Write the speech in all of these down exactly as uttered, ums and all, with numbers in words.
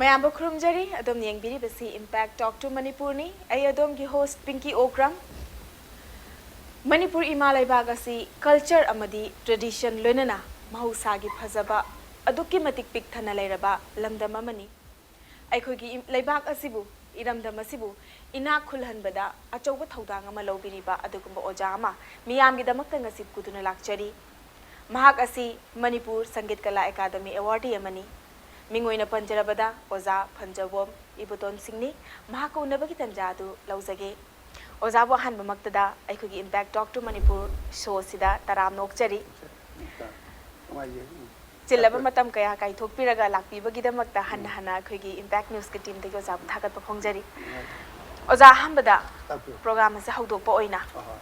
ꯃꯌꯥꯝꯕꯨ ꯈꯨꯔꯨꯝꯖꯔꯤ꯫ ꯑꯗꯣꯝꯅ ꯌꯦꯡꯕꯤꯔꯤꯕꯁꯤ Impact Talk to ꯃꯅꯤꯄꯨꯔꯅꯤ꯫ ꯑꯩ ꯑꯗꯣꯝꯒꯤ host ꯄꯤꯡꯀꯤ ꯑꯣꯀ꯭ꯔꯝ꯫ ꯃꯅꯤꯄꯨꯔ ꯏꯃꯥ ꯂꯩꯕꯥꯛ ꯑꯁꯤ culture ꯑꯃꯗꯤ tradition ꯂꯣꯏꯅꯅ ꯃꯍꯧꯁꯥꯒꯤ ꯐꯖꯕ ꯑꯗꯨꯛꯀꯤ ꯃꯇꯤꯛ ꯄꯤꯛ ꯊꯟꯅ ꯂꯩꯔꯕ ꯂꯝꯗꯝ ꯑꯃꯅꯤ꯫ ꯑꯩꯈꯣꯏꯒꯤ ꯏꯝ-, ꯂꯩꯕꯥꯛ ꯑꯁꯤꯕꯨ, ꯏꯔꯝꯗꯝ ꯑꯁꯤꯕꯨ ꯏꯅꯥꯛ ꯈꯨꯜꯍꯟꯕꯗ ꯑꯆꯧꯕ ꯊꯧꯗꯥꯡ ꯑꯃ ꯂꯧꯕꯤꯔꯤꯕ ꯑꯗꯨꯒꯨꯝꯕ ꯑꯣꯖꯥ ꯑꯃ ꯃꯤꯌꯥꯝꯒꯤꯗꯃꯛꯇ ꯉꯁꯤ ꯄꯨꯗꯨꯅ ꯂꯥꯛꯆꯔꯤ꯫ ꯃꯍꯥꯛ ꯑꯁꯤ ꯃꯅꯤꯄꯨꯔ ꯁꯪꯒꯤꯠ ꯀꯂꯥ ꯑꯦꯀꯥꯗꯃꯤ awardee ꯑꯃꯅꯤ꯫ ꯃꯤꯡ ꯑꯣꯏꯅ ꯄꯟꯖꯔꯕꯗ ꯑꯣꯖꯥ ꯐꯟꯖꯕꯣꯝ ꯏꯕꯣꯇꯣꯟ ꯁꯤꯡꯅꯤ꯫ ꯃꯍꯥꯛꯀ ꯎꯅꯕꯒꯤ ꯇꯟꯖꯥ ꯑꯗꯨ ꯂꯧꯖꯒꯦ꯫ ꯑꯣꯖꯥꯕꯨ ꯑꯍꯥꯟꯕꯃꯛꯇꯗ ꯑꯩꯈꯣꯏꯒꯤ Impact Talk to Manipur show ꯑꯁꯤꯗ ꯇꯔꯥꯝꯅ ꯑꯣꯛꯆꯔꯤ꯫ ꯅꯨꯡꯉꯥꯏꯖꯩ꯫ ꯎꯝ꯫ ꯆꯤꯜꯂꯕ ꯇꯥꯛꯄꯤꯌꯨ꯫ ꯃꯇꯝ ꯀꯌꯥ ꯀꯥꯏꯊꯣꯛꯄꯤꯔꯒ ꯂꯥꯛꯄꯤꯕꯒꯤꯗꯃꯛꯇ ꯍꯟꯅ ꯎꯝ꯫ ꯍꯟꯅ ꯑꯩꯈꯣꯏꯒꯤ Impact Newsꯀꯤ teamꯗꯒꯤ ꯑꯣꯖꯥꯕꯨ ꯊꯥꯒꯠꯄ ꯐꯣꯡꯖꯔꯤ꯫ ꯅꯨꯡꯉꯥꯏꯖꯩ꯫ ꯑꯣꯖꯥ, ꯑꯍꯥꯟꯕꯗ ꯇꯥꯛꯄꯤꯌꯨ꯫ Program ꯑꯁꯦ ꯍꯧꯗꯣꯛꯄ ꯑꯣꯏꯅ ꯑꯍꯣꯏ꯫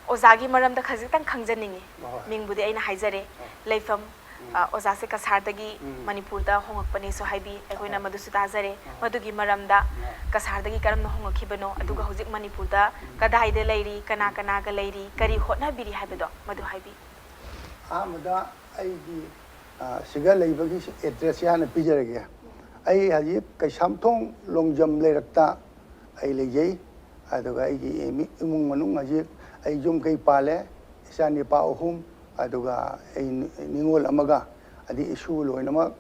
ꯑꯣꯖꯥꯒꯤ ꯃꯔꯝꯗ ꯈꯖꯤꯛꯇꯪ ꯈꯪꯖꯅꯤꯡꯉꯤ꯫ ꯑꯍꯣꯏ꯫ ꯃꯤꯡꯕꯨꯗꯤ ꯑꯩꯅ ꯍꯥꯏꯖꯔꯦ, ꯎꯝ꯫ ꯂꯩꯐꯝ, ꯎꯝ꯫ ꯑ, ꯑꯣꯖꯥꯁꯦ ꯀꯁꯥꯔꯗꯒꯤ ꯎꯝ꯫ ꯃꯅꯤꯄꯨꯔꯗ ꯍꯣꯡꯉꯛꯄꯅꯦꯁꯨ ꯍꯥꯏꯕꯤ, ꯑꯩꯈꯣꯏꯅ ꯑꯍꯣꯏ꯫ ꯃꯗꯨꯁꯨ ꯇꯥꯖꯔꯦ꯫ ꯑꯍꯣꯏ꯫ ꯃꯗꯨꯒꯤ ꯃꯔꯝꯗ ꯎꯝ꯫ ꯀꯁꯥꯔꯗꯒꯤ ꯀꯔꯝꯅ ꯍꯣꯡꯉꯛꯈꯤꯕꯅꯣ, ꯑꯗꯨꯒ ꯎꯝ꯫ ꯍꯧꯖꯤꯛ ꯃꯅꯤꯄꯨꯔꯗ ꯎꯝ꯫ ꯀꯗꯥꯏꯗ ꯂꯩꯔꯤ, ꯀꯅꯥ ꯎꯝ꯫ ꯀꯅꯥꯒ ꯂꯩꯔꯤ, ꯀꯔꯤ ꯎꯝ꯫ ꯍꯣꯠꯅꯕꯤꯔꯤ ꯍꯥꯏꯕꯗꯣ ꯃꯗꯨ ꯍꯥꯏꯕꯤ꯫ ꯑꯍꯥꯟꯕꯗ ꯑꯩꯒꯤ, ꯑ, ꯁꯤꯒ ꯂꯩꯕꯒꯤ addressꯁꯦ ꯍꯥꯟꯅ ꯄꯤꯖꯔꯒꯦ꯫ ꯑꯩ ꯍꯧꯖꯤꯛ ꯀꯩꯁꯥꯝꯊꯣꯡ ꯂꯣꯡꯖꯝ ꯂꯩꯔꯛꯇ ꯑꯩ ꯂꯩꯖꯩ꯫ ꯑꯗꯨꯒ ꯑꯩꯒꯤ ꯏꯃꯤ-, ꯏꯃꯨꯡ ꯃꯅꯨꯡ ꯍꯧꯖꯤꯛ ꯑꯩ ꯌꯨꯝ ꯀꯩ ꯄꯥꯜꯂꯦ, ꯏꯆꯥ ꯅꯤꯄꯥ ꯑꯍꯨꯝ, ꯑꯗꯨꯒ ꯑꯩ ꯅꯤ-, ꯅꯤꯉꯣꯜ ꯑꯃꯒ, ꯑꯗꯩ ꯏꯁꯨ ꯂꯣꯏꯅꯃꯛ,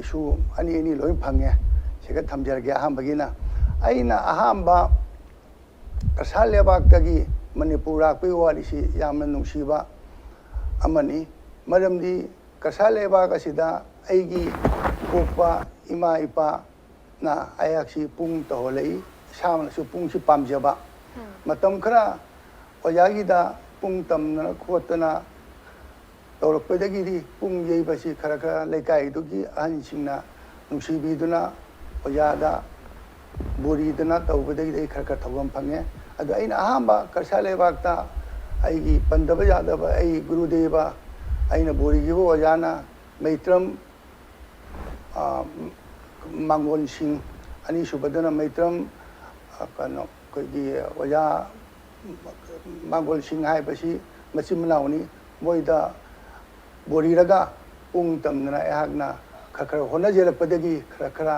ꯏꯁꯨ ꯑꯅꯤ ꯑꯅꯤ ꯂꯣꯏ ꯐꯪꯉꯦ꯫ ꯁꯤꯒ ꯊꯝꯖꯔꯒꯦ ꯑꯍꯥꯟꯕꯒꯤꯅ꯫ ꯑꯩꯅ ꯑꯍꯥꯟꯕ ꯀꯁꯥꯔ ꯂꯩꯕꯥꯛꯇꯒꯤ ꯃꯅꯤꯄꯨꯔ ꯂꯥꯛꯄꯒꯤ ꯋꯥꯔꯤꯁꯤ ꯌꯥꯝꯅ ꯅꯨꯡꯁꯤꯕ ꯑꯃꯅꯤ꯫ ꯃꯔꯝꯗꯤ ꯀꯁꯥꯔ ꯂꯩꯕꯥꯛ ꯑꯁꯤꯗ ꯑꯩꯒꯤ ꯄꯣꯛꯄ ꯏꯃꯥ ꯏꯄꯥ ꯅ ꯑꯩꯍꯥꯛꯁꯤ ꯄꯨꯡ ꯇꯧꯍꯜꯂꯛꯏ, ꯏꯁꯥꯃꯛꯅꯁꯨ ꯄꯨꯡꯁꯤ ꯄꯥꯝꯖꯕ꯫ ꯎꯝ꯫ ꯃꯇꯝ ꯈꯔ ꯑꯣꯖꯥꯒꯤꯗ ꯄꯨꯡ ꯇꯝꯗꯅ ꯈꯣꯠꯇꯅ ꯇꯧꯔꯛꯄꯗꯒꯤꯗꯤ ꯄꯨꯡ ꯌꯩꯕꯁꯤ ꯈꯔ ꯈꯔ ꯂꯩꯀꯥꯏꯗꯨꯒꯤ ꯑꯍꯟꯁꯤꯡꯅ ꯅꯨꯡꯁꯤꯕꯤꯗꯨꯅ ꯑꯣꯖꯥꯗ ꯕꯣꯔꯤꯗꯅ ꯇꯧꯕꯗꯒꯤꯗꯤ ꯑꯩ ꯈꯔ ꯈꯔ ꯊꯧꯐꯝ ꯐꯪꯉꯦ꯫ ꯑꯗꯣ ꯑꯩꯅ ꯑꯍꯥꯟꯕ ꯀꯁꯥꯔ ꯂꯩꯕꯥꯛꯇ ꯑꯩꯒꯤ ꯄꯟꯗꯕ ꯌꯥꯗꯕ ꯑꯩ ꯒꯨꯔꯨꯗꯦꯕ ꯑꯩꯅ ꯕꯣꯔꯤꯈꯤꯕ ꯑꯣꯖꯥꯅ ꯃꯩꯇ꯭ꯔꯝ ꯑ, ꯃꯥꯡꯒꯣꯟꯁꯤꯡ, ꯑꯅꯤꯁꯨꯕꯗꯅ ꯃꯩꯇ꯭ꯔꯝ, ꯑ, ꯀꯩꯅꯣ, ꯑꯩꯈꯣꯏꯒꯤ ꯑꯣꯖꯥ ꯃꯥꯡꯒꯣꯟꯁꯤꯡ ꯍꯥꯏꯕꯁꯤ ꯃꯆꯤꯟ ꯃꯅꯥꯎꯅꯤ꯫ ꯃꯣꯏꯗ ꯕꯣꯔꯤꯔꯒ ꯄꯨꯡ ꯇꯝꯗꯅ ꯑꯩꯍꯥꯛꯅ ꯈꯔ ꯈꯔ ꯍꯣꯠꯅꯖꯔꯛꯄꯗꯒꯤ ꯈꯔ ꯈꯔ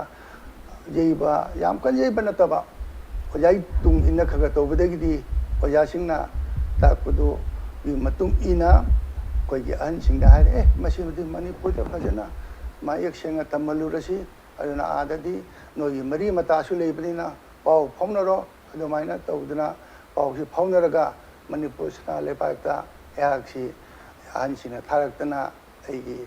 ꯌꯩꯕ, ꯌꯥꯝ ꯀꯟꯅ ꯌꯩꯕ ꯅꯠꯇꯕ, ꯑꯣꯖꯥꯒꯤ ꯇꯨꯡ ꯏꯟꯅ ꯈꯔ ꯈꯔ ꯇꯧꯕꯗꯒꯤꯗꯤ ꯑꯣꯖꯥꯁꯤꯡꯅ ꯇꯥꯛꯄꯗꯨꯒꯤ ꯃꯇꯨꯡ ꯏꯟꯅ ꯑꯩꯈꯣꯏꯒꯤ ꯑꯍꯟꯁꯤꯡꯗ ꯍꯥꯏꯔꯦ, "ꯑꯦ, ꯃꯁꯤꯃꯗꯤ ꯃꯅꯤꯄꯨꯔꯗ ꯐꯖꯅ ꯃꯌꯦꯛ ꯁꯦꯡꯅ ꯇꯝꯍꯜꯂꯨꯔꯁꯤ, ꯑꯗꯨꯅ ꯑꯥꯗꯗꯤ ꯅꯣꯏꯒꯤ ꯃꯔꯤ ꯃꯇꯥꯁꯨ ꯂꯩꯕꯅꯤꯅ ꯄꯥꯎ ꯐꯥꯎꯅꯔꯣ", ꯑꯗꯨꯃꯥꯏꯅ ꯇꯧꯗꯅ ꯄꯥꯎꯁꯤ ꯐꯥꯎꯅꯔꯒ ꯃꯅꯤꯄꯨꯔ ꯁꯅꯥ ꯂꯩꯕꯥꯛꯇ ꯑꯩꯍꯥꯛꯁꯤ ꯑꯍꯟꯁꯤꯡꯅ ꯊꯥꯔꯛꯇꯅ ꯑꯩꯒꯤ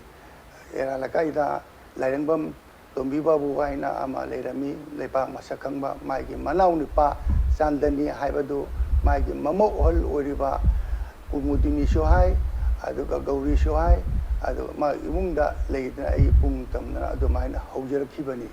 ꯑꯦꯔꯥ ꯂꯩꯀꯥꯏꯗ ꯂꯥꯏꯔꯦꯝꯕꯝ ꯇꯣꯝꯕꯤ ꯕꯥꯕꯨ ꯍꯥꯏꯅ ꯑꯃ ꯂꯩꯔꯝꯃꯤ, ꯂꯩꯄꯥꯛ ꯃꯁꯛ ꯈꯪꯕ꯫ ꯃꯥꯒꯤ ꯃꯅꯥꯎ ꯅꯨꯄꯥ ꯆꯥꯟꯗꯅꯤ ꯍꯥꯏꯕꯗꯨ ꯃꯥꯒꯤ ꯃꯃꯧ ꯑꯍꯜ ꯑꯣꯏꯔꯤꯕ ꯀꯨꯃꯨꯗꯤꯅꯤꯁꯨ ꯍꯥꯏ, ꯑꯗꯨꯒ ꯒꯧꯔꯤꯁꯨ ꯍꯥꯏ, ꯑꯗꯨꯒ ꯃꯥ ꯏꯃꯨꯡꯗ ꯂꯩꯗꯅ ꯑꯩ ꯄꯨꯡ ꯇꯝꯗꯅ ꯑꯗꯨꯃꯥꯏꯅ ꯍꯧꯖꯔꯛꯈꯤꯕꯅꯤ꯫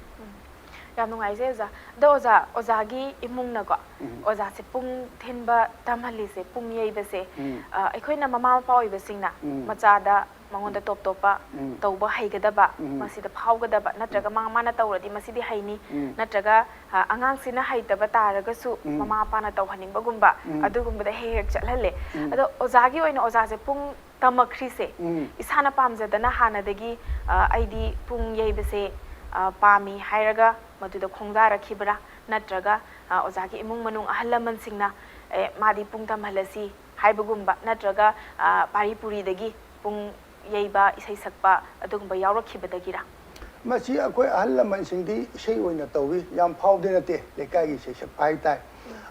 ꯌꯥꯝ ꯅꯨꯡꯉꯥꯏꯖꯩ ꯑꯣꯖꯥ꯫ ꯑꯗꯣ ꯑꯣꯖꯥ, ꯑꯣꯖꯥꯒꯤ ꯏꯃꯨꯡꯅꯀꯣ, ꯎꯝ꯫ ꯑꯣꯖꯥꯁꯦ ꯄꯨꯡ ꯊꯤꯟꯕ ꯇꯝꯍꯜꯂꯤꯁꯦ, ꯄꯨꯡ ꯌꯩꯕꯁꯦ, ꯎꯝ꯫ ꯑ, ꯑꯩꯈꯣꯏꯅ ꯃꯃꯥ ꯃꯄꯥ ꯑꯣꯏꯕꯁꯤꯡꯅ ꯎꯝ꯫ ꯃꯆꯥꯗ ꯃꯉꯣꯟꯗ ꯇꯣꯞ ꯇꯣꯞꯄ ꯎꯝ꯫ ꯇꯧꯕ ꯍꯩꯒꯗꯕ, ꯎꯝ꯫ ꯃꯁꯤꯗ ꯐꯥꯎꯒꯗꯕ, ꯅꯠꯇ꯭ꯔꯒ ꯃꯥ, ꯃꯥꯅ ꯇꯧꯔꯗꯤ ꯃꯁꯤꯗꯤ ꯍꯩꯅꯤ, ꯎꯝ꯫ ꯅꯠꯇ꯭ꯔꯒ, ꯑ, ꯑꯉꯥꯡꯁꯤꯅ ꯍꯩꯇꯕ ꯇꯥꯔꯒꯁꯨ ꯎꯝ꯫ ꯃꯃꯥ ꯃꯄꯥꯅ ꯇꯧꯍꯟꯅꯤꯡꯕꯒꯨꯝꯕ, ꯎꯝ꯫ ꯑꯗꯨꯒꯨꯝꯕꯗ ꯍꯦꯛ ꯍꯦꯛ ꯆꯠꯍꯜꯂꯦ꯫ ꯎꯝ꯫ ꯑꯗꯣ ꯑꯣꯖꯥꯒꯤ ꯑꯣꯏꯅ ꯑꯣꯖꯥꯁꯦ ꯄꯨꯡ ꯇꯝꯃꯛꯈ꯭ꯔꯤꯁꯦ, ꯎꯝ꯫ ꯏꯁꯥꯅ ꯄꯥꯝꯖꯗꯅ ꯍꯥꯟꯅꯗꯒꯤ, ꯑ, ꯑꯩꯗꯤ ꯄꯨꯡ ꯌꯩꯕꯁꯦ, ꯑ, ꯄꯥꯝꯃꯤ ꯍꯥꯏꯔꯒ ꯃꯗꯨꯗ ꯈꯣꯡꯗꯥꯔꯛꯈꯤꯕ꯭ꯔꯥ? ꯅꯠꯇ꯭ꯔꯒ, ꯑ, ꯑꯣꯖꯥꯒꯤ ꯏꯃꯨꯡ ꯃꯅꯨꯡ ꯑꯍꯜ ꯂꯃꯟꯁꯤꯡꯅ, "ꯑꯦ, ꯃꯥꯗꯤ ꯄꯨꯡ ꯇꯝꯍꯜꯂꯁꯤ" ꯍꯥꯏꯕꯒꯨꯝꯕ, ꯅꯠꯇ꯭ꯔꯒ, ꯑ, ꯄꯥꯔꯤ ꯄꯨꯔꯤꯗꯒꯤ ꯄꯨꯡ ꯌꯩꯕ, ꯏꯁꯩ ꯁꯛꯄ ꯑꯗꯨꯒꯨꯝꯕ ꯌꯥꯎꯔꯛꯈꯤꯕꯗꯒꯤꯔꯥ? ꯃꯁꯤ ꯑꯩꯈꯣꯏ ꯑꯍꯜ ꯂꯃꯟꯁꯤꯡꯗꯤ ꯏꯁꯩ ꯑꯣꯏꯅ ꯇꯧꯏ, ꯌꯥꯝ ꯐꯥꯎꯗꯤ ꯅꯠꯇꯦ, ꯂꯩꯀꯥꯏꯒꯤ ꯏꯁꯩ ꯁꯛꯄ ꯍꯥꯏꯇꯥꯔꯦ꯫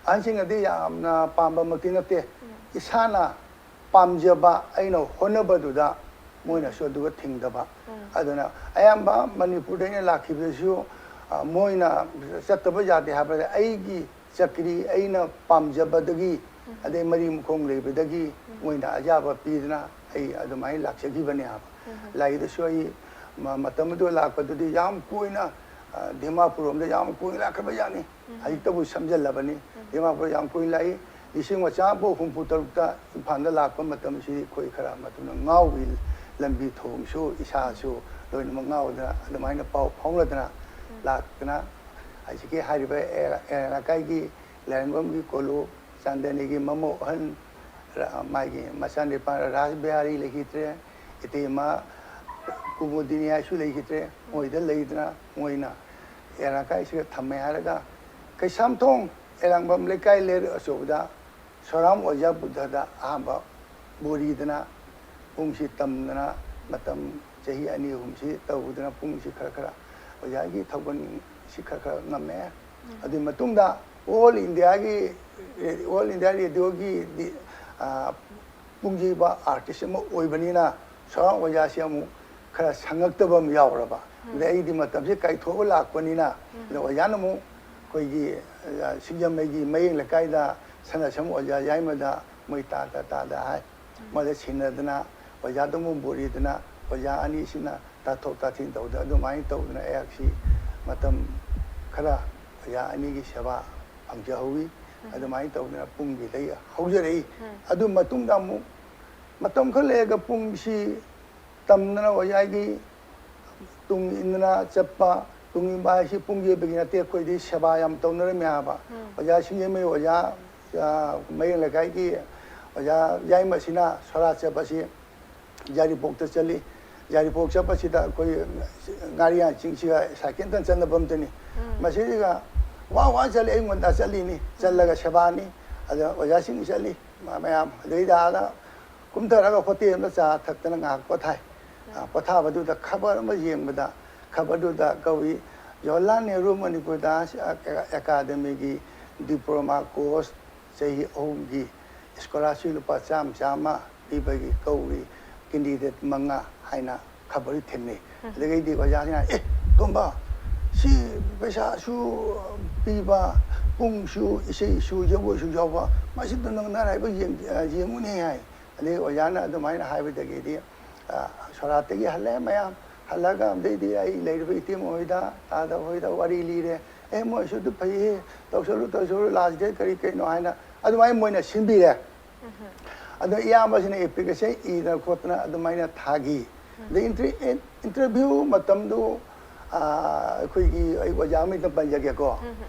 ꯑꯍꯟꯁꯤꯡꯅꯗꯤ ꯌꯥꯝꯅ ꯄꯥꯝꯕꯃꯛꯇꯤ ꯅꯠꯇꯦ, ꯏꯁꯥꯅ ꯄꯥꯝꯖꯕ ꯑꯩꯅ ꯍꯣꯠꯅꯕꯗꯨꯗ ꯃꯣꯏꯅꯁꯨ ꯑꯗꯨꯒ ꯊꯤꯡꯗꯕ꯫ ꯑꯗꯨꯅ ꯑꯌꯥꯝꯕ ꯃꯅꯤꯄꯨꯔꯗ ꯑꯩꯅ ꯂꯥꯛꯈꯤꯕꯗꯁꯨ, ꯑ, ꯃꯣꯏꯅ ꯆꯠꯇꯕ ꯌꯥꯗꯦ ꯍꯥꯏꯕꯗ ꯑꯩꯒꯤ ꯆꯀ꯭ꯔꯤ ꯑꯩꯅ ꯄꯥꯝꯖꯕꯗꯒꯤ, ꯑꯗꯩ ꯃꯔꯤ ꯃꯈꯣꯡ ꯂꯩꯕꯗꯒꯤ ꯃꯣꯏꯅ ꯑꯌꯥꯕ ꯄꯤꯗꯅ ꯑꯩ ꯑꯗꯨꯃꯥꯏꯅ ꯂꯥꯛꯆꯈꯤꯕꯅꯦ ꯍꯥꯏꯕ꯫ ꯂꯥꯛꯏꯗꯁꯨ ꯑꯩ ꯃ-, ꯃꯇꯝ ꯑꯗꯨ ꯂꯥꯛꯄꯗꯨꯗꯤ ꯌꯥꯝ ꯀꯨꯏꯅ, ꯑ, ꯗꯤꯃꯥꯄꯨꯔ ꯔꯣꯝꯗ ꯌꯥꯝ ꯀꯨꯏꯅ ꯂꯥꯛꯈ꯭ꯔꯕ ꯖꯥꯠꯅꯤ꯫ ꯍꯧꯖꯤꯛꯇꯕꯨ ꯁꯝꯖꯜꯂꯕꯅꯤ꯫ ꯗꯤꯃꯥꯄꯨꯔ ꯌꯥꯝ ꯀꯨꯏꯅ ꯂꯥꯛꯏ꯫ ꯂꯤꯁꯤꯡ ꯑꯃ ꯆꯥꯝꯃ ꯍꯨꯝꯐꯨ ꯇꯔꯨꯛꯇ ꯏꯝꯐꯥꯜꯗ ꯂꯥꯛꯄ ꯃꯇꯝꯁꯤꯗꯤ ꯑꯩꯈꯣꯏ ꯈꯔ ꯃꯇꯝꯗ ꯉꯥꯎꯏ꯫ ꯂꯝꯕꯤ ꯊꯣꯡꯁꯨ ꯏꯁꯥꯁꯨ ꯂꯣꯏꯅꯃꯛ ꯉꯥꯎꯗꯅ ꯑꯗꯨꯃꯥꯏꯅ ꯄꯥꯎ ꯐꯥꯎꯅꯗꯅ ꯂꯥꯛꯇꯅ ꯍꯧꯖꯤꯛꯀꯤ ꯍꯥꯏꯔꯤꯕ ꯑꯦ-, ꯑꯦ-, ꯂꯩꯀꯥꯏꯒꯤ ꯂꯥꯏꯔꯦꯝꯕꯝꯒꯤ ꯀꯣꯂꯨ ꯆꯥꯟꯗꯅꯤꯒꯤ ꯃꯃꯧ ꯑꯍꯟ ꯔ-, ꯃꯥꯒꯤ ꯃꯆꯥꯅꯨꯄꯥ ꯔꯥꯖ ꯕꯤꯍꯥꯔꯤ ꯂꯩꯈꯤꯗ꯭ꯔꯦ, ꯏꯇꯩꯃ ꯀꯨꯃꯨꯗꯤꯅꯤ ꯍꯥꯏꯁꯨ ꯂꯩꯈꯤꯗ꯭ꯔꯦ꯫ ꯃꯣꯏꯗ ꯂꯩꯗꯅ ꯃꯣꯏꯅ ꯑꯦꯔꯥꯀꯥꯏꯁꯤꯒ ꯊꯝꯃꯦ ꯍꯥꯏꯔꯒ, ꯀꯩꯁꯥꯝꯊꯣꯡ ꯑꯦꯔꯥꯡꯕꯝ ꯂꯩꯀꯥꯏ ꯂꯩꯔꯛ ꯑꯆꯧꯕꯗ ꯁꯣꯔꯥꯝ ꯑꯣꯖꯥ ꯕꯨꯙꯗ ꯑꯍꯥꯟꯕ ꯕꯣꯔꯤꯗꯅ, ꯄꯨꯡꯁꯤ ꯇꯝꯗꯅ, ꯃꯇꯝ ꯆꯍꯤ ꯑꯅꯤ ꯑꯍꯨꯝꯁꯤ ꯇꯧꯗꯅ, ꯄꯨꯡꯁꯤ ꯈꯔ ꯈꯔ ꯑꯣꯖꯥꯒꯤ ꯊꯧꯒꯜꯁꯤ ꯈꯔ ꯈꯔ ꯉꯝꯃꯦ꯫ ꯑꯗꯨꯒꯤ ꯃꯇꯨꯡꯗ ꯑꯣꯜ ꯏꯟꯗꯤꯌꯥꯒꯤ, ꯑꯣꯜ ꯏꯟꯗꯤꯌꯥ ꯔꯦꯗꯤꯑꯣꯒꯤ ꯗꯤ-, ꯑ, ꯄꯨꯡ ꯌꯩꯕ ꯑꯥꯔꯇꯤꯁ ꯑꯃ ꯑꯣꯏꯕꯅꯤꯅ, ꯁꯣꯔꯥꯝ ꯑꯣꯖꯥꯁꯤ ꯑꯃꯨꯛ ꯈꯔ ꯁꯪꯉꯛꯇꯕ ꯑꯃ ꯌꯥꯎꯔꯕ꯫ ꯑꯗꯩ ꯑꯩꯗꯤ ꯃꯇꯝꯁꯤ ꯀꯥꯏꯊꯣꯛꯑ ꯂꯥꯛꯄꯅꯤꯅ, ꯑꯗ ꯑꯣꯖꯥꯅ ꯑꯃꯨꯛ ꯑꯩꯈꯣꯏꯒꯤ, ꯑ, ꯁꯤꯡꯖꯃꯩꯒꯤ ꯃꯌꯦꯡ ꯂꯩꯀꯥꯏꯗ ꯁꯅꯥꯁꯝ ꯑꯣꯖꯥ ꯌꯥꯏꯃꯗ ꯃꯣꯏ ꯇꯥꯗ ꯇꯥꯗ ꯍꯥꯏ꯫ ꯃꯣꯏꯗ ꯁꯤꯟꯅꯗꯅ, ꯑꯣꯖꯥꯗ ꯑꯃꯨꯛ ꯕꯣꯔꯤꯗꯅ, ꯑꯣꯖꯥ ꯑꯅꯤꯁꯤꯅ ꯇꯥꯊꯣꯛ ꯇꯥꯁꯤꯟ ꯇꯧꯗꯅ, ꯑꯗꯨꯃꯥꯏꯅ ꯇꯧꯗꯅ ꯑꯩꯍꯥꯛꯁꯤ ꯃꯇꯝ ꯈꯔ ꯑꯣꯖꯥ ꯑꯅꯤꯒꯤ ꯁꯦꯕꯥ ꯐꯪꯖꯍꯧꯋꯤ꯫ ꯑꯗꯨꯃꯥꯏꯅ ꯇꯧꯗꯅ ꯄꯨꯡꯒꯤꯗꯩ ꯍꯧꯖꯔꯛꯏ꯫ ꯑꯗꯨ ꯃꯇꯨꯡꯗ ꯑꯃꯨꯛ ꯃꯇꯝ ꯈꯔ ꯂꯩꯔꯒ ꯄꯨꯡꯁꯤ ꯇꯝꯗꯅ ꯑꯣꯖꯥꯒꯤ ꯇꯨꯡ ꯏꯟꯗꯅ ꯆꯠꯄ, ꯇꯨꯡ ꯏꯟꯕ ꯍꯥꯏꯁꯤ ꯄꯨꯡ ꯌꯩꯕꯒꯤ ꯅꯠꯇꯦ, ꯑꯩꯈꯣꯏꯗꯤ ꯁꯦꯕꯥ ꯌꯥꯝ ꯇꯧꯅꯔꯝꯃꯦ ꯍꯥꯏꯕ꯫ ꯑꯣꯖꯥ ꯁꯤꯡꯖꯃꯩ ꯑꯣꯖꯥ, ꯑ, ꯃꯌꯦꯡ ꯂꯩꯀꯥꯏꯒꯤ ꯑꯣꯖꯥ ꯌꯥꯏꯃꯁꯤꯅ ꯁꯣꯔꯥ ꯆꯠꯄꯁꯤ ꯌꯥꯏꯔꯤꯄꯣꯛꯇ ꯆꯠꯂꯤ꯫ ꯌꯥꯏꯔꯤꯄꯣꯛ ꯆꯠꯄꯁꯤꯗ ꯑꯩꯈꯣꯏ ꯉꯥꯔꯤꯌꯥꯟ ꯆꯤꯡꯁꯤꯒ ꯁꯥꯏꯀꯦꯜꯗ ꯆꯠꯅꯕ ꯑꯝꯇꯅꯤ꯫ ꯃꯁꯤꯗ ꯋꯥ ꯋꯥ ꯆꯠꯂꯤ, ꯑꯩꯉꯣꯟꯗ ꯆꯠꯂꯤꯅꯤ, ꯆꯠꯂꯒ ꯁꯦꯕꯥꯅꯤ꯫ ꯑꯗ ꯑꯣꯖꯥꯁꯤꯡ ꯆꯠꯂꯤ ꯃ-, ꯃꯌꯥꯝ꯫ ꯑꯗꯩꯗ ꯑꯥꯗ ꯀꯨꯝꯊꯔꯒ ꯍꯣꯇꯦꯜ ꯑꯃꯗ ꯆꯥ ꯊꯛꯇꯅ ꯉꯥꯏꯍꯥꯛ ꯄꯣꯊꯥꯏ꯫ ꯑ, ꯄꯣꯊꯥꯕꯗꯨꯗ ꯈꯕꯔ ꯑꯃ ꯌꯦꯡꯕꯗ, ꯈꯕꯔꯗꯨꯗ ꯀꯧꯏ, ꯖꯋꯥꯍꯔꯂꯥꯜ ꯅꯦꯍꯔꯨ ꯃꯅꯤꯄꯨꯔ ꯗꯥꯟꯁ ꯑꯦꯀꯥꯗꯃꯤꯒꯤ ꯗꯤꯄ꯭ꯂꯣꯃꯥ ꯀꯣꯔꯁ ꯆꯍꯤ ꯑꯍꯨꯝꯒꯤ ꯁ꯭ꯀꯣꯂꯥꯔꯁꯤꯞ ꯂꯨꯄꯥ ꯆꯥꯝꯃ ꯆꯥꯝꯃ ꯄꯤꯕꯒꯤ ꯀꯧꯔꯤ, ꯀꯦꯟꯗꯤꯗꯦꯠ ꯃꯉꯥ ꯍꯥꯏꯅ ꯈꯕꯔꯗꯨ ꯊꯦꯡꯅꯩ꯫ ꯑꯗꯨꯗꯒꯤꯗꯤ ꯑꯣꯖꯥꯁꯤꯅ, "ꯑꯦ, ꯇꯣꯝꯕ, ꯁꯤ ꯄꯩꯁꯥꯁꯨ ꯄꯤꯕ, ꯄꯨꯡꯁꯨ, ꯏꯁꯩꯁꯨ, ꯖꯒꯣꯏꯁꯨ ꯌꯥꯎꯕ, ꯃꯁꯤꯗ ꯅꯪ ꯅꯔꯥꯏꯕꯛ ꯌꯦꯡ-, ꯌꯦꯡꯉꯨꯅꯦ" ꯍꯥꯏ꯫ ꯑꯗꯩ ꯑꯣꯖꯥꯅ ꯑꯗꯨꯃꯥꯏꯅ ꯍꯥꯏꯕꯗꯒꯤꯗꯤ, ꯑ, ꯁꯣꯔꯥꯠꯇꯒꯤ ꯍꯜꯂꯛꯑꯦ ꯃꯌꯥꯝ꯫ ꯍꯜꯂꯛꯑꯒ ꯑꯗꯩꯗꯤ ꯑꯩ ꯂꯩꯔꯤꯕ ꯏꯇꯩꯃ ꯍꯣꯏꯗ, ꯇꯥꯗ ꯍꯣꯏꯗ ꯋꯥꯔꯤ ꯂꯤꯔꯦ꯫ "ꯑꯦ, ꯃꯣꯏꯁꯨ ꯑꯗꯨ ꯐꯩꯌꯦ, ꯇꯧꯁꯜꯂꯨ, ꯇꯧꯁꯜꯂꯨ, ꯂꯥꯁ ꯗꯦꯠ ꯀꯔꯤ ꯀꯩꯅꯣ" ꯍꯥꯏꯅ ꯑꯗꯨꯃꯥꯏꯅ ꯃꯣꯏꯅ ꯁꯤꯟꯕꯤꯔꯦ꯫ ꯑꯗꯣ ꯏꯌꯥꯝꯕꯁꯤꯅ ꯑꯦꯄ꯭ꯂꯤꯀꯦꯁꯟ ꯏꯗꯅ ꯈꯣꯠꯇꯅ ꯑꯗꯨꯃꯥꯏꯅ ꯊꯥꯈꯤ꯫ ꯑꯗꯩ ꯏꯟꯇꯔ-, ꯏꯟꯇꯔꯚ꯭ꯌꯨ ꯃꯇꯝꯗꯨ, ꯑ, ꯑꯩꯈꯣꯏꯒꯤ, ꯑꯩ ꯑꯣꯖꯥ ꯑꯃ ꯍꯦꯛꯇ ꯄꯟꯖꯒꯦꯀꯣ꯫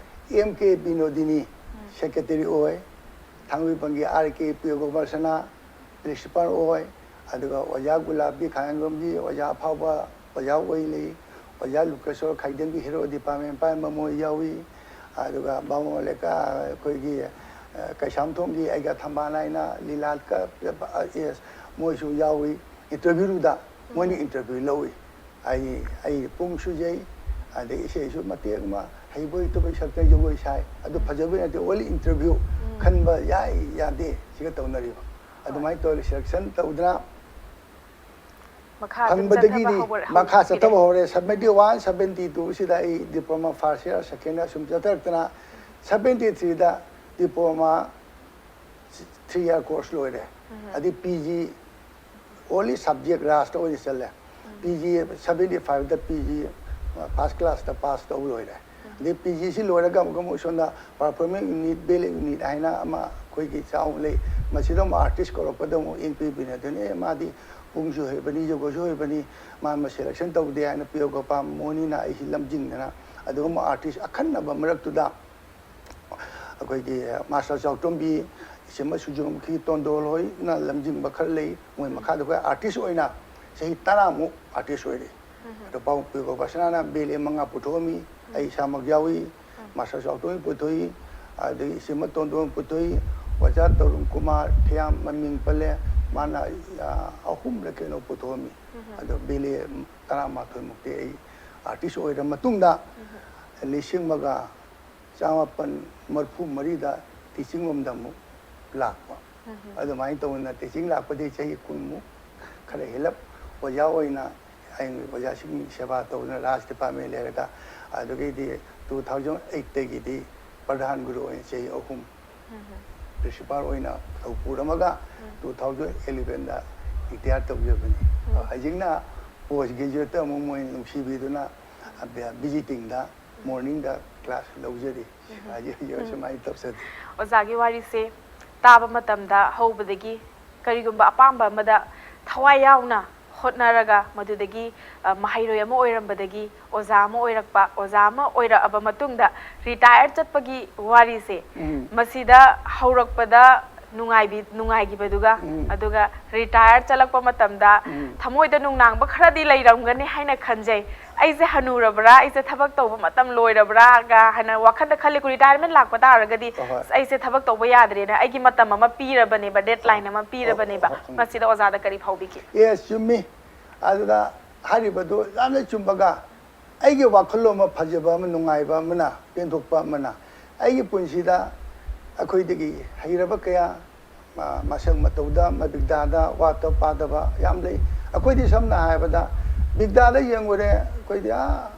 ꯑꯦꯝ ꯀꯦ ꯕꯤꯅꯣꯗꯤꯅꯤ ꯁꯦꯀ꯭ꯔꯦꯇꯔꯤ ꯑꯣꯏ, ꯊꯥꯡꯃꯩꯕꯟꯒꯤ ꯑꯥꯔ ꯀꯦ ꯄ꯭ꯔꯤꯌꯣꯒꯣꯄꯥꯜ ꯁꯅꯥ ꯄ꯭ꯔꯤꯟꯁꯤꯄꯥꯜ ꯑꯣꯏ, ꯑꯗꯨꯒ ꯑꯣꯖꯥ ꯒꯨꯂꯥꯕꯤ ꯈꯥꯉꯦꯝꯕꯝꯒꯤ ꯑꯣꯖꯥ ꯑꯐꯥꯎꯕ ꯑꯣꯖꯥ ꯑꯣꯏ ꯂꯩ, ꯑꯣꯖꯥ ꯂꯨꯀꯦꯁꯣꯔ ꯈꯥꯏꯗꯦꯝꯒꯤ ꯍꯦꯔꯣ ꯗꯤꯄꯥꯔꯠꯃꯦꯟ ꯄꯥꯏꯔꯝꯕ ꯃꯣꯏ ꯌꯥꯎꯏ꯫ ꯑꯗꯨꯒ ꯕꯥꯃꯣꯟ ꯂꯩꯀꯥꯏ ꯑꯩꯈꯣꯏꯒꯤ, ꯑ, ꯀꯩꯁꯥꯝꯊꯣꯡꯒꯤ ꯑꯩꯒ ꯊꯝꯕꯥꯜ ꯍꯥꯏꯅ ꯂꯤꯂꯥ ꯀ-, ꯑꯦꯁ, ꯃꯣꯏꯁꯨ ꯌꯥꯎꯏ꯫ ꯏꯟꯇꯔꯚ꯭ꯌꯨꯗ ꯃꯣꯏꯅ ꯏꯟꯇꯔꯚ꯭ꯌꯨ ꯂꯧꯏ꯫ ꯑꯩ, ꯑꯩ ꯄꯨꯡ ꯁꯨꯖꯩ, ꯑꯗꯩ ꯏꯁꯩꯁꯨ ꯃꯇꯦꯛ ꯑꯃ ꯍꯩꯕꯣꯏ ꯍꯩꯇꯕꯣꯏ ꯁꯛꯇꯅ ꯖꯒꯣꯏ ꯁꯥꯏ꯫ ꯑꯗꯨ ꯐꯖꯕꯩ ꯅꯠꯇꯦ, only interview ꯈꯟꯕ ꯌꯥꯏ ꯌꯥꯗꯦ ꯁꯤꯒ ꯇꯧꯅꯔꯤꯕ꯫ ꯑꯗꯨꯃꯥꯏꯅ ꯇꯧꯔꯒ selection ꯇꯧꯗꯅ ꯃꯈꯥ ꯑꯗꯨꯝ ꯆꯠꯊꯕ ꯐꯪꯕꯗꯒꯤꯗꯤ ꯍꯧꯔ-, ꯃꯈꯥ ꯍꯧꯈꯤꯔꯦ꯫ ꯆꯠꯊꯕ ꯍꯧꯔꯦ꯫ Seventy one, seventy two ꯁꯤꯗ ꯑꯩ diploma first year, second year ꯁꯨꯝ ꯆꯠꯊꯔꯛꯇꯅ, seventy three ꯗ diploma three year course ꯂꯣꯏꯔꯦ꯫ ꯑꯗꯩ P G only subject ꯔꯥꯁꯇ ꯑꯣꯏꯅ ꯆꯠꯂꯦ꯫ P G seventy five ꯗ P G first class ꯇ pass ꯇꯧ ꯂꯣꯏꯔꯦ꯫ ꯑꯗꯩ P G ꯁꯤ ꯂꯣꯏꯔꯒ ꯑꯃꯨꯛꯀ ꯑꯃꯨꯛ ꯁꯣꯝꯗ performing unit, ballet unit ꯍꯥꯏꯅ ꯑꯃ ꯑꯩꯈꯣꯏꯒꯤ ꯆꯥꯎꯅ ꯂꯩ꯫ ꯃꯁꯤꯗ ꯑꯃꯨꯛ artist ꯀꯧꯔꯛꯄꯗ ꯑꯃꯨꯛ ꯏꯟ ꯄꯤꯕꯤꯅꯗꯣꯏꯅꯦ꯫ "ꯑꯦ, ꯃꯥꯗꯤ ꯄꯨꯡꯁꯨ ꯍꯩꯕꯅꯤ, ꯖꯒꯣꯏꯁꯨ ꯍꯩꯕꯅꯤ, ꯃꯥ ꯑꯃ selection ꯇꯧꯗꯦ" ꯍꯥꯏꯅ ꯄꯤꯌꯣꯒꯄꯥ ꯃꯣꯅꯤꯅ ꯑꯩꯁꯤ ꯂꯝꯖꯤꯡꯗꯅ, ꯑꯗꯨꯒꯨꯝꯕ artist ꯑꯈꯟꯅꯕ ꯃꯔꯛꯇꯨꯗ ꯑꯩꯈꯣꯏꯒꯤ ꯃꯥꯁꯇꯔ ꯆꯥꯎꯇꯣꯝꯕꯤ, ꯏꯆꯦꯃ ꯁꯨꯖꯨꯃꯨꯈꯤ ꯇꯣꯟꯗꯣꯜ ꯍꯣꯏꯅ ꯂꯝꯖꯤꯡꯕ ꯈꯔ ꯂꯩ꯫ ꯃꯣꯏ ꯃꯈꯥꯗ ꯑꯩꯈꯣꯏ artist ꯑꯣꯏꯅ ꯆꯍꯤ ꯇꯔꯥꯃꯨꯛ artist ꯑꯣꯏꯔꯦ꯫ ꯑꯗꯣ ꯄꯥꯎ ꯄꯤꯌꯣꯒꯄꯥꯁꯅꯥꯅ ballet ꯃꯉꯥ ꯄꯨꯊꯣꯛꯑꯝꯃꯤ, ꯑꯩ ꯏꯁꯥꯃꯛ ꯌꯥꯎꯏ꯫ ꯃꯥꯁꯇꯔ ꯆꯥꯎꯇꯣꯝꯕꯤ ꯄꯨꯊꯣꯛꯏ, ꯑꯗꯒꯤ ꯏꯆꯦꯃ ꯇꯣꯟꯗꯣꯜ ꯄꯨꯊꯣꯛꯏ, ꯑꯣꯖꯥ ꯇꯔꯨꯟ ꯀꯨꯃꯥꯔ ꯊꯤꯌꯥꯝ ꯃꯃꯤꯡ ꯄꯜꯂꯦ, ꯃꯥꯅ, ꯑ, ꯑꯍꯨꯝꯂ ꯀꯩꯅꯣ ꯄꯨꯊꯣꯛꯑꯝꯃꯤ꯫ ꯑꯗꯣ ballet ꯇꯔꯥꯃꯥꯊꯣꯏꯃꯨꯛꯇꯤ ꯑꯩ artist ꯑꯣꯏꯔ ꯃꯇꯨꯡꯗ ꯂꯤꯁꯤꯡ ꯑꯃꯒ ꯆꯃꯥꯄꯟ ꯃꯔꯤꯐꯨ ꯃꯔꯤꯗ teaching ꯂꯣꯝꯗ ꯑꯃꯨꯛ ꯂꯥꯛꯄ꯫ ꯑꯗꯨꯃꯥꯏꯅ ꯇꯧꯗꯅ teaching ꯂꯥꯛꯄꯗꯒꯤ ꯆꯍꯤ ꯀꯨꯟꯃꯨꯛ ꯈꯔ ꯍꯦꯜꯂꯞ ꯑꯣꯖꯥ ꯑꯣꯏꯅ ꯑꯩ ꯑꯣꯖꯥꯁꯤꯡꯒꯤ ꯁꯦꯕꯥ ꯇꯧꯗꯨꯅ ꯔꯥꯖ department ꯂꯩꯔꯒ, ꯑꯗꯨꯗꯒꯤꯗꯤ two thousand eight ꯇꯒꯤꯗꯤ ꯄ꯭ꯔꯙꯥꯟ ꯒꯨꯔꯨ ꯑꯣꯏꯅ ꯆꯍꯤ ꯑꯍꯨꯝ principal ꯑꯣꯏꯅ ꯊꯧ ꯄꯨꯔꯝꯃꯒ two thousand eleven ꯗ retire ꯇꯧꯖꯕꯅꯤ꯫ ꯍꯧꯖꯤꯛꯅ post graduate ꯇ ꯑꯃꯨꯛ ꯃꯣꯏꯅ ꯅꯨꯡꯁꯤꯕꯤꯗꯨꯅ visiting ꯗ morning ꯗ class ꯂꯧꯖꯔꯤ꯫ ꯍꯧꯖꯤꯛ ꯍꯧꯖꯤꯛ ꯁꯨꯃꯥꯏꯅ ꯇꯧꯖꯔꯤ꯫ ꯑꯣꯖꯥꯒꯤ ꯋꯥꯔꯤꯁꯦ ꯇꯥꯕ ꯃꯇꯝꯗ ꯍꯧꯕꯗꯒꯤ ꯀꯔꯤꯒꯨꯝꯕ ꯑꯄꯥꯝꯕ ꯑꯃꯗ ꯊꯋꯥꯏ ꯌꯥꯎꯅ ꯍꯣꯠꯅꯔꯒ ꯃꯗꯨꯗꯒꯤ, ꯑ, ꯃꯍꯩꯔꯣꯏ ꯑꯃ ꯑꯣꯏꯔꯝꯕꯗꯒꯤ ꯑꯣꯖꯥ ꯑꯃ ꯑꯣꯏꯔꯛꯄ, ꯑꯣꯖꯥ ꯑꯃ ꯑꯣꯏꯔꯛꯑꯕ ꯃꯇꯨꯡꯗ retire ꯆꯠꯄꯒꯤ ꯋꯥꯔꯤꯁꯦ, ꯎꯝ꯫ ꯃꯁꯤꯗ ꯍꯧꯔꯛꯄꯗ ꯅꯨꯡꯉꯥꯏꯕꯤ ꯅꯨꯡꯉꯥꯏꯈꯤꯕꯗꯨꯒ꯫ ꯎꯝ꯫ ꯑꯗꯨꯒ ꯔꯤꯇꯥꯌꯔ ꯆꯠꯂꯛꯄ ꯃꯇꯝꯗ ꯎꯝ꯫ ꯊꯃꯣꯏꯗ ꯅꯨꯡꯅꯥꯡꯕ ꯈꯔꯗꯤ ꯂꯩꯔꯝꯒꯅꯤ ꯍꯥꯏꯅ ꯈꯟꯖꯩ꯫ ꯑꯩꯁꯦ ꯍꯅꯨꯔꯕ꯭ꯔꯥ, ꯑꯩꯁꯦ ꯊꯕꯛ ꯇꯧꯕ ꯃꯇꯝ ꯂꯣꯏꯔꯕ꯭ꯔꯥꯒ ꯍꯥꯏꯅ ꯋꯥꯈꯜꯗ ꯈꯜꯂꯤꯀꯣ꯫ ꯔꯤꯇꯥꯌꯔꯃꯦꯟ ꯂꯥꯛꯄ ꯇꯥꯔꯒꯗꯤ ꯍꯣꯏ, ꯍꯣꯏ꯫ ꯑꯩꯁꯦ ꯊꯕꯛ ꯇꯧꯕ ꯌꯥꯗ꯭ꯔꯦꯅ ꯑꯩꯒꯤ ꯃꯇꯝ ꯑꯃ ꯄꯤꯔꯕꯅꯦꯕ, ꯗꯦꯠ ꯂꯥꯏꯟ ꯑꯃ ꯄꯤꯔꯕꯅꯦꯕ꯫ ꯍꯣꯏ, ꯍꯣꯏ, ꯎꯝ꯫ ꯃꯁꯤꯗ ꯑꯣꯖꯥꯗ ꯀꯔꯤ ꯐꯥꯎꯕꯤꯒꯦ? ꯌꯦꯁ, ꯆꯨꯝꯃꯤ꯫ ꯑꯗꯨꯗ ꯍꯥꯏꯔꯤꯕꯗꯨ ꯌꯥꯝꯅ ꯆꯨꯝꯕꯒ, ꯑꯩꯒꯤ ꯋꯥꯈꯜꯂꯣꯟ ꯑꯃ ꯐꯖꯕ ꯑꯃ, ꯅꯨꯡꯉꯥꯏꯕ ꯑꯃꯅ, ꯄꯦꯟꯊꯣꯛꯄ ꯑꯃꯅ, ꯑꯩꯒꯤ ꯄꯨꯟꯁꯤꯗ ꯑꯩꯈꯣꯏꯗꯒꯤ ꯍꯩꯔꯕ ꯀꯌꯥ, ꯃ-, ꯃꯁꯛ ꯃꯇꯧꯗ, ꯃꯕꯤꯛꯗꯥꯗ ꯋꯥꯠꯇ ꯄꯥꯗꯕ ꯌꯥꯝ ꯂꯩ꯫ ꯑꯩꯈꯣꯏꯗꯤ ꯁꯝꯅ ꯍꯥꯏꯔꯕꯗ ꯕꯤꯛꯗꯥꯗ ꯌꯦꯡꯉꯨꯔꯦ, ꯑꯩꯈꯣꯏꯗꯤ ꯑꯥ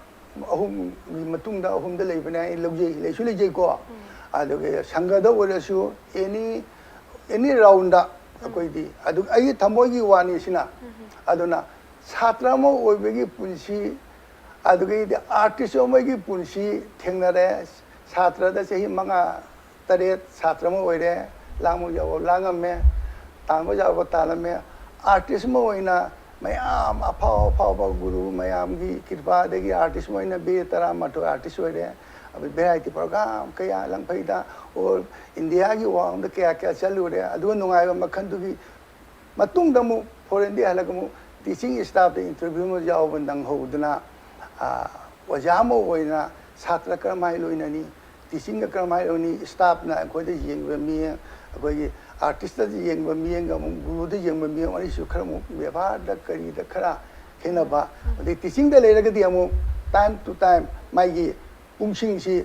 ꯑꯍꯨꯝꯒꯤ ꯃꯇꯨꯡꯗ ꯑꯍꯨꯝꯗ ꯂꯩꯕꯅꯦ, ꯑꯩ ꯂꯧꯖꯩ, ꯂꯩꯁꯨ ꯂꯩꯖꯩꯀꯣ꯫ ꯑꯗꯨꯒ ꯁꯪꯒꯗ ꯑꯣꯏꯔꯁꯨ ꯑꯦꯅꯤ, ꯑꯦꯅꯤ ꯔꯥꯎꯟꯗ ꯑꯩꯈꯣꯏꯗꯤ, ꯑꯗꯨ ꯑꯩꯒꯤ ꯊꯃꯣꯏꯒꯤ ꯋꯥꯅꯤ ꯁꯤꯅ꯫ ꯑꯗꯨꯅ ꯁꯥꯇ꯭ꯔ ꯑꯃ ꯑꯣꯏꯕꯒꯤ ꯄꯨꯟꯁꯤ, ꯑꯗꯨꯗꯒꯤꯗꯤ ꯑꯥꯔꯇꯤꯁ ꯑꯃꯒꯤ ꯄꯨꯟꯁꯤ ꯊꯦꯡꯅꯔꯦ꯫ ꯁꯥꯇ꯭ꯔꯗ ꯆꯍꯤ ꯃꯉꯥ ꯇꯔꯦꯠ ꯁꯥꯇ꯭ꯔ ꯑꯃ ꯑꯣꯏꯔꯦ, ꯂꯥꯡꯕ ꯌꯥꯕ ꯂꯥꯡꯉꯝꯃꯦ, ꯇꯥꯟꯕ ꯌꯥꯕ ꯇꯥꯜꯂꯝꯃꯦ꯫ ꯑꯥꯔꯇꯤꯁ ꯑꯃ ꯑꯣꯏꯅ ꯃꯌꯥꯝ ꯑꯐꯥꯎ ꯑꯐꯥꯎꯕ ꯒꯨꯔꯨ ꯃꯌꯥꯝꯒꯤ ꯀ꯭ꯔꯤꯄꯥꯗꯒꯤ ꯑꯥꯔꯇꯤꯁ ꯑꯃ ꯑꯣꯏꯅ ꯕꯤ ꯑꯦ ꯇꯔꯥꯃꯥꯊꯣꯏ ꯑꯥꯔꯇꯤꯁ ꯑꯣꯏꯔꯦ꯫ ꯑꯗꯨ ꯚꯦꯔꯥꯏꯇꯤ ꯄ꯭ꯔꯣꯒ꯭ꯔꯥꯝ ꯀꯌꯥ ꯂꯪꯐꯩꯗ ꯑꯣꯜ ꯏꯟꯗꯤꯌꯥꯒꯤ ꯋꯥꯡꯃꯗ ꯀꯌꯥ ꯀꯌꯥ ꯆꯠꯂꯨꯔꯦ꯫ ꯑꯗꯨꯒ ꯅꯨꯡꯉꯥꯏꯕ ꯃꯈꯜꯗꯨꯒꯤ ꯃꯇꯨꯡꯗ ꯑꯃꯨꯛ ꯐꯣꯔꯦꯟꯗꯒꯤ ꯍꯜꯂꯒ ꯑꯃꯨꯛ ꯇꯤꯆꯤꯡ ꯁ꯭ꯇꯥꯐꯇ ꯏꯟꯇꯔꯚ꯭ꯌꯨ ꯑꯃ ꯌꯥꯎꯕ ꯅꯪꯍꯧꯗꯅ, ꯑꯥ, ꯑꯣꯖꯥ ꯑꯃ ꯑꯣꯏꯅ ꯁꯥꯇ꯭ꯔ ꯀꯔꯝꯍꯥꯏꯅ ꯂꯣꯏꯅꯅꯤ, ꯇꯤꯆꯤꯡꯒ ꯀꯔꯝꯍꯥꯏꯅ ꯂꯣꯏꯅꯅꯤ, ꯁ꯭ꯇꯥꯐꯅ ꯑꯩꯈꯣꯏꯗ ꯌꯦꯡꯕ ꯃꯤꯠꯌꯦꯡ, ꯑꯩꯈꯣꯏꯒꯤ ꯑꯥꯔꯇꯤꯁꯇ ꯌꯦꯡꯕ ꯃꯤꯠꯌꯦꯡꯒ ꯑꯃꯨꯛ ꯒꯨꯔꯨꯗ ꯌꯦꯡꯕ ꯃꯤꯠꯌꯦꯡ ꯑꯅꯤꯁꯨ ꯈꯔ ꯑꯃꯨꯛ ꯕꯦꯕꯥꯔꯗ ꯀꯔꯤꯗ ꯈꯔ ꯈꯦꯠꯅꯕ꯫ ꯑꯗꯩ ꯇꯤꯆꯤꯡꯗ ꯂꯩꯔꯒꯗꯤ ꯑꯃꯨꯛ time to time ꯃꯥꯒꯤ ꯄꯨꯡꯁꯤꯡꯁꯤ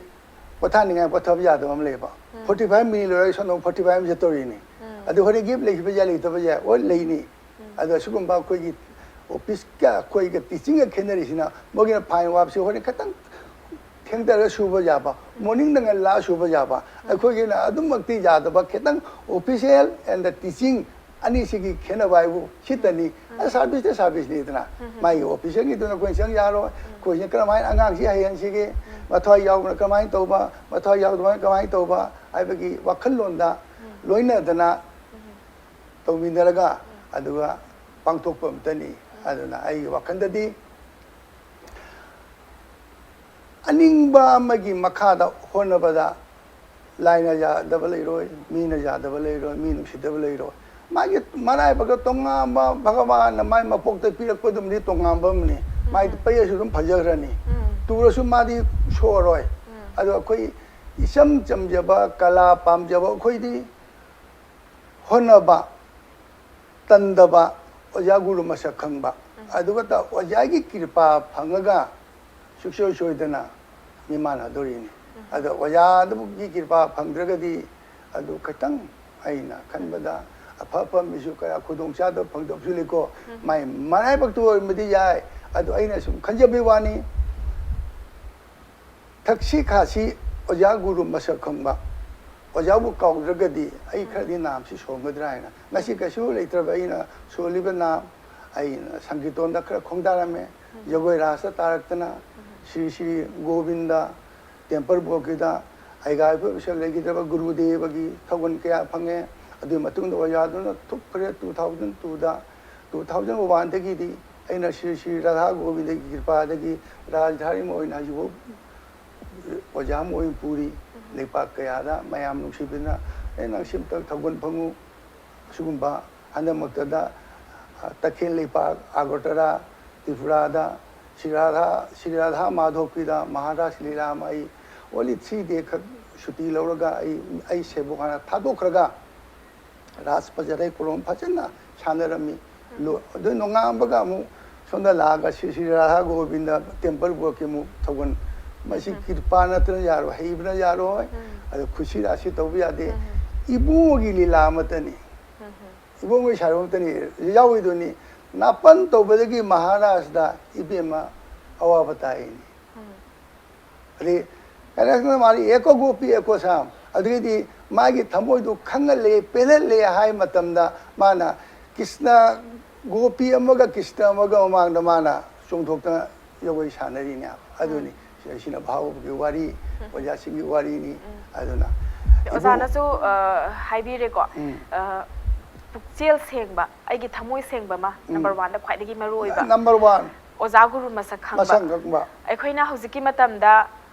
ꯄꯣꯊꯥꯅꯤꯡꯉꯥꯏ ꯄꯣꯊꯥꯕ ꯌꯥꯗꯕ ꯑꯃ ꯂꯩꯌꯦꯕ꯫ ꯐꯣꯔꯇꯤ ꯐꯥꯏꯚ ꯃꯤꯅꯤꯠ ꯂꯣꯏꯔꯒ ꯁꯣꯝꯗ ꯐꯣꯔꯇꯤ ꯐꯥꯏꯚ ꯑꯃ ꯆꯠꯇꯧꯔꯤꯅꯤ꯫ ꯑꯗꯨ ꯍꯣꯔꯦꯟ ꯒꯦꯞ ꯂꯩꯈꯤꯕ ꯌꯥꯏ, ꯂꯩꯇꯕ ꯌꯥꯏ, ꯑꯣ ꯂꯩꯅꯤ꯫ ꯑꯗꯣ ꯑꯁꯤꯒꯨꯝꯕ ꯑꯩꯈꯣꯏꯒꯤ ꯑꯣꯐꯤꯁꯀ ꯑꯩꯈꯣꯏꯒ ꯇꯤꯆꯤꯡꯒ ꯈꯦꯠꯅꯔꯤꯁꯤꯅ ꯃꯣꯏꯒꯤꯅ ꯐꯥꯏꯟ ꯋꯥꯕꯁꯤ ꯍꯣꯔꯦꯟ ꯈꯤꯇꯪ ꯊꯦꯡꯊꯔꯒ ꯁꯨꯕ ꯌꯥꯕ, ꯃꯣꯔꯅꯤꯡꯗ ꯉꯟꯂꯥ ꯁꯨꯕ ꯌꯥꯕ, ꯑꯩꯈꯣꯏꯒꯤꯅ ꯑꯗꯨꯃꯛꯇꯤ ꯌꯥꯗꯕ, ꯈꯤꯇꯪ official and the teaching ꯑꯅꯤꯁꯤꯒꯤ ꯈꯦꯠꯅꯕ ꯍꯥꯏꯕꯨ ꯁꯤꯇꯅꯤ꯫ ꯑ, ꯁꯥꯔꯚꯤꯁꯇ ꯁꯥꯔꯚꯤꯁꯅꯤꯗꯅ꯫ ꯃꯥꯒꯤ ꯑꯣꯐꯤꯁꯤꯌꯦꯜꯒꯤꯗꯨꯅ ꯑꯩꯈꯣꯏꯅ ꯆꯪ ꯌꯥꯔꯣꯏ꯫ ꯑꯩꯈꯣꯏꯁꯤꯅ ꯀꯔꯝꯍꯥꯏꯅ ꯑꯉꯥꯡꯁꯤ ꯍꯩꯍꯟꯁꯤꯒꯦ, ꯃꯊ꯭ꯋꯥꯏ ꯌꯥꯎꯕꯅ ꯀꯃꯥꯏꯅ ꯇꯧꯕ, ꯃꯊ꯭ꯋꯥꯏ ꯌꯥꯎꯗꯕꯅ ꯀꯃꯥꯏꯅ ꯇꯧꯕ ꯍꯥꯏꯕꯒꯤ ꯋꯥꯈꯜꯂꯣꯟꯗ ꯂꯣꯏꯅꯗꯅ ꯇꯧꯃꯤꯟꯅꯔꯒ ꯑꯗꯨꯒ ꯄꯥꯡꯊꯣꯛꯄ ꯑꯃꯇꯅꯤ꯫ ꯑꯗꯨꯅ ꯑꯩꯒꯤ ꯋꯥꯈꯜꯗꯗꯤ ꯑꯅꯤꯡꯕ ꯑꯃꯒꯤ ꯃꯈꯥꯗ ꯍꯣꯠꯅꯕꯗ ꯂꯥꯏꯅ ꯌꯥꯗꯕ ꯂꯩꯔꯣꯏ, ꯃꯤꯅ ꯌꯥꯗꯕ ꯂꯩꯔꯣꯏ, ꯃꯤ ꯅꯨꯡꯁꯤꯗꯕ ꯂꯩꯔꯣꯏ꯫ ꯃꯥꯒꯤ ꯃꯔꯥꯏꯕꯛꯇ ꯇꯣꯉꯥꯟꯕ, ꯚꯒꯋꯥꯟꯅ ꯃꯥꯏ ꯃꯄꯣꯛꯇ ꯄꯤꯔꯛꯄꯗꯨꯝꯗꯤ ꯇꯣꯉꯥꯟꯕ ꯑꯃꯅꯤ꯫ ꯃꯥꯏ ꯄꯩꯔꯁꯨ ꯑꯗꯨꯝ ꯐꯖꯈ꯭ꯔꯅꯤ꯫ ꯎꯝ꯫ ꯇꯨꯔꯁꯨ ꯃꯥꯗꯤ ꯁꯣꯛꯑꯔꯣꯏ꯫ ꯎꯝ꯫ ꯑꯗꯣ ꯑꯩꯈꯣꯏ ꯏꯆꯝ ꯆꯝꯖꯕ, ꯀꯂꯥ ꯄꯥꯝꯖꯕ ꯑꯩꯈꯣꯏꯗꯤ ꯍꯣꯠꯅꯕ, ꯇꯟꯗꯕ, ꯑꯣꯖꯥ ꯒꯨꯔꯨ ꯃꯁꯛ ꯈꯪꯕ, ꯎꯝ꯫ ꯑꯗꯨꯒ ꯇ-, ꯑꯣꯖꯥꯒꯤ ꯀ꯭ꯔꯤꯄꯥ ꯐꯪꯉꯒ ꯁꯨꯡꯁꯣꯏ ꯁꯣꯏꯗꯅ ꯃꯤꯃꯥꯟꯅꯗꯣꯔꯤꯅꯤ꯫ ꯎꯝ꯫ ꯑꯗꯣ ꯑꯣꯖꯥꯗꯨꯒꯤ ꯀ꯭ꯔꯤꯄꯥ ꯐꯪꯗ꯭ꯔꯒꯗꯤ ꯑꯗꯨ ꯈꯤꯇꯪ ꯑꯩꯅ ꯈꯟꯕꯗ ꯑꯐ ꯑꯐꯕ ꯃꯤꯁꯨ ꯀꯌꯥ ꯈꯨꯗꯣꯡ ꯆꯥꯗꯕ ꯐꯪꯗꯕꯁꯨ ꯂꯩꯀꯣ꯫ ꯎꯝ꯫ ꯃꯥꯏ ꯃꯔꯥꯏꯕꯛꯇꯨ ꯑꯣꯏꯔꯝꯕꯗꯤ ꯌꯥꯏ꯫ ꯑꯗꯣ ꯑꯩꯅ ꯁꯨꯝ ꯈꯟꯖꯕꯩ ꯋꯥꯅꯤ꯫ ꯊꯛꯁꯤ ꯈꯥꯁꯤ ꯑꯣꯖꯥ ꯒꯨꯔꯨ ꯃꯁꯛ ꯈꯪꯕ ꯑꯣꯖꯥꯕꯨ ꯀꯥꯎꯗ꯭ꯔꯒꯗꯤ ꯑꯩ ꯎꯝ꯫ ꯈꯔꯗꯤ ꯅꯥꯝꯁꯤ ꯁꯣꯟꯒꯗ꯭ꯔꯥ ꯍꯥꯏꯅ꯫ ꯉꯁꯤ ꯀꯩꯁꯨ ꯂꯩꯇ꯭ꯔꯕ ꯑꯩꯅ ꯁꯣꯜꯂꯤꯕ ꯅꯥꯝ, ꯑꯩꯅ ꯁꯪꯀꯤꯔꯇꯣꯟꯗ ꯈꯔ ꯈꯣꯡꯗꯥꯔꯝꯃꯦ, ꯎꯝ꯫ ꯖꯒꯣꯏ ꯔꯥꯁꯇ ꯇꯥꯔꯛꯇꯅ, ꯎꯝ꯫ ꯁ꯭ꯔꯤ ꯁ꯭ꯔꯤ ꯒꯣꯕꯤꯟꯗ ꯇꯦꯝꯄꯜ ꯕꯣꯔꯗꯀꯤꯗ ꯑꯩꯒ ꯑꯩꯈꯣꯏ ꯃꯁꯦꯜ ꯂꯩꯈꯤꯗ꯭ꯔꯕ ꯒꯨꯔꯨꯗꯦꯕꯒꯤ ꯊꯧꯒꯜ ꯀꯌꯥ ꯐꯪꯉꯦ꯫ ꯑꯗꯨꯒꯤ ꯃꯇꯨꯡꯗ ꯑꯣꯖꯥꯗꯨꯅ ꯊꯣꯛꯈ꯭ꯔꯦ꯫ ꯇꯨ ꯊꯥꯎꯖꯟ ꯇꯨꯗ, ꯇꯨ ꯊꯥꯎꯖꯟ ꯋꯥꯟꯗꯒꯤꯗꯤ ꯑꯩꯅ ꯁ꯭ꯔꯤ ꯁ꯭ꯔꯤ ꯔꯥꯙꯥ ꯒꯣꯕꯤꯟꯗꯒꯤ ꯀ꯭ꯔꯤꯄꯥꯗꯒꯤ ꯔꯥꯖꯙꯥꯅꯤ ꯑꯃ ꯑꯣꯏꯅ ꯍꯧꯖꯤꯛꯐꯥꯎ ꯑꯣꯖꯥ ꯑꯃ ꯑꯣꯏꯅ ꯄꯨꯔꯤ꯫ ꯎꯝ꯫ ꯂꯩꯄꯥꯛ ꯀꯌꯥꯗ ꯃꯌꯥꯝ ꯅꯨꯡꯁꯤꯕꯤꯅ ꯑꯩ ꯅꯪ ꯁꯤꯝꯇꯪ ꯊꯧꯒꯜ ꯐꯪꯉꯨ꯫ ꯑꯁꯤꯒꯨꯝꯕ ꯍꯟꯗꯛꯃꯛꯇꯗ, ꯑ, ꯇꯈꯦꯜ ꯂꯩꯄꯥꯛ ꯑꯥꯒꯔꯇꯂꯥ, ꯇ꯭ꯔꯤꯄꯨꯔꯥꯗ ꯁ꯭ꯔꯤ ꯔꯥꯙꯥ, ꯁ꯭ꯔꯤ ꯔꯥꯙꯥ ꯃꯥꯙꯣꯛꯀꯤꯗ ꯃꯍꯥꯔꯥꯁ ꯂꯤꯂꯥ ꯑꯃ ꯑꯩ only three day ꯈꯛ ꯁꯨꯇꯤ ꯂꯧꯔꯒ ꯑꯩ, ꯑꯩ ꯁꯦꯕꯣꯛ ꯍꯥꯟꯅ ꯊꯥꯗꯣꯛꯈ꯭ꯔꯒ ꯔꯥꯁ ꯐꯖꯔꯦ, ꯀꯣꯂꯣꯝ ꯐꯖꯅ ꯁꯥꯟꯅꯔꯝꯃꯤ꯫ ꯎꯝ꯫ ꯂꯣ-, ꯑꯗꯨ ꯅꯣꯡꯉꯥꯟꯕꯒ ꯑꯃꯨꯛ ꯁꯣꯝꯗ ꯂꯥꯛꯑꯒ ꯁ꯭ꯔꯤ ꯁ꯭ꯔꯤ ꯔꯥꯙꯥ ꯒꯣꯕꯤꯟꯗ ꯇꯦꯝꯄꯜ ꯕꯣꯔꯗꯀꯤ ꯑꯃꯨꯛ ꯊꯧꯒꯜ꯫ ꯃꯁꯤ ꯎꯝ꯫ ꯀ꯭ꯔꯤꯄꯥ ꯅꯠꯇꯅ ꯌꯥꯔꯣꯏ, ꯍꯩꯕꯅ ꯌꯥꯔꯣꯏ꯫ ꯎꯝ꯫ ꯑꯗ ꯈꯨꯁꯤ ꯔꯥꯁꯤ ꯇꯧꯕ ꯌꯥꯗꯦ꯫ ꯎꯝ꯫ ꯏꯕꯨꯡꯉꯣꯒꯤ ꯂꯤꯂꯥ ꯑꯃꯠꯇꯅꯤ꯫ ꯎꯝ꯫ ꯏꯕꯨꯡꯉꯣꯒꯤ ꯁꯥꯏꯔꯣꯝꯇꯅꯤ ꯌꯥꯎꯔꯤꯗꯨꯅꯤ꯫ ꯅꯥꯄꯟ ꯇꯧꯕꯗꯒꯤ ꯃꯍꯥꯔꯥꯁꯇ ꯏꯕꯦꯝꯃ ꯑꯋꯥꯕ ꯇꯥꯏꯅꯤ꯫ ꯎꯝ꯫ ꯑꯗꯩ ꯀꯔꯤꯒꯤꯅꯣ ꯃꯥꯗꯤ ꯑꯦꯀꯣ ꯒꯣꯄꯤ ꯑꯦꯀꯣ ꯁꯥꯝ꯫ ꯑꯗꯨꯗꯒꯤꯗꯤ ꯃꯥꯒꯤ ꯊꯃꯣꯏꯗꯨ ꯈꯪꯍꯜꯂꯦ, ꯄꯦꯜꯍꯜꯂꯦ ꯍꯥꯏ ꯃꯇꯝꯗ ꯃꯥꯅ ꯀ꯭ꯔꯤꯁꯅ, ꯒꯣꯄꯤ ꯑꯃꯒ ꯀ꯭ꯔꯤꯁꯅ ꯑꯃꯒ ꯃꯃꯥꯡꯗ ꯃꯥꯅ ꯆꯣꯡꯊꯣꯛꯇꯅ ꯖꯒꯣꯏ ꯁꯥꯟꯅꯔꯤꯅꯦ꯫ ꯑꯗꯨꯅꯤ꯫ ꯎꯝ꯫ ꯁꯤꯅ ꯚꯥꯒꯋꯠꯀꯤ ꯋꯥꯔꯤ, ꯎꯝ꯫ ꯑꯣꯖꯥꯁꯤꯡꯒꯤ ꯋꯥꯔꯤꯅꯤ꯫ ꯎꯝ꯫ ꯑꯗꯨꯅ ꯑꯣꯖꯥꯅꯁꯨ, ꯑ, ꯍꯥꯏꯕꯤꯔꯦꯀꯣ꯫ ꯎꯝ꯫ ꯑ, ꯄꯨꯛꯆꯦꯜ ꯁꯦꯡꯕ, ꯑꯩꯒꯤ ꯊꯃꯣꯏ ꯁꯦꯡꯕ ꯑꯃ, ꯎꯝ꯫ Number one ꯗ ꯈ꯭ꯋꯥꯏꯗꯒꯤ ꯃꯔꯨ ꯑꯣꯏꯕ꯫ Number one꯫ ꯑꯣꯖꯥ ꯒꯨꯔꯨ ꯃꯁꯛ ꯈꯪꯕ꯫ ꯃꯁꯛ ꯈꯪꯕ꯫ ꯑꯩꯈꯣꯏꯅ ꯍꯧꯖꯤꯛꯀꯤ ꯃꯇꯝꯗ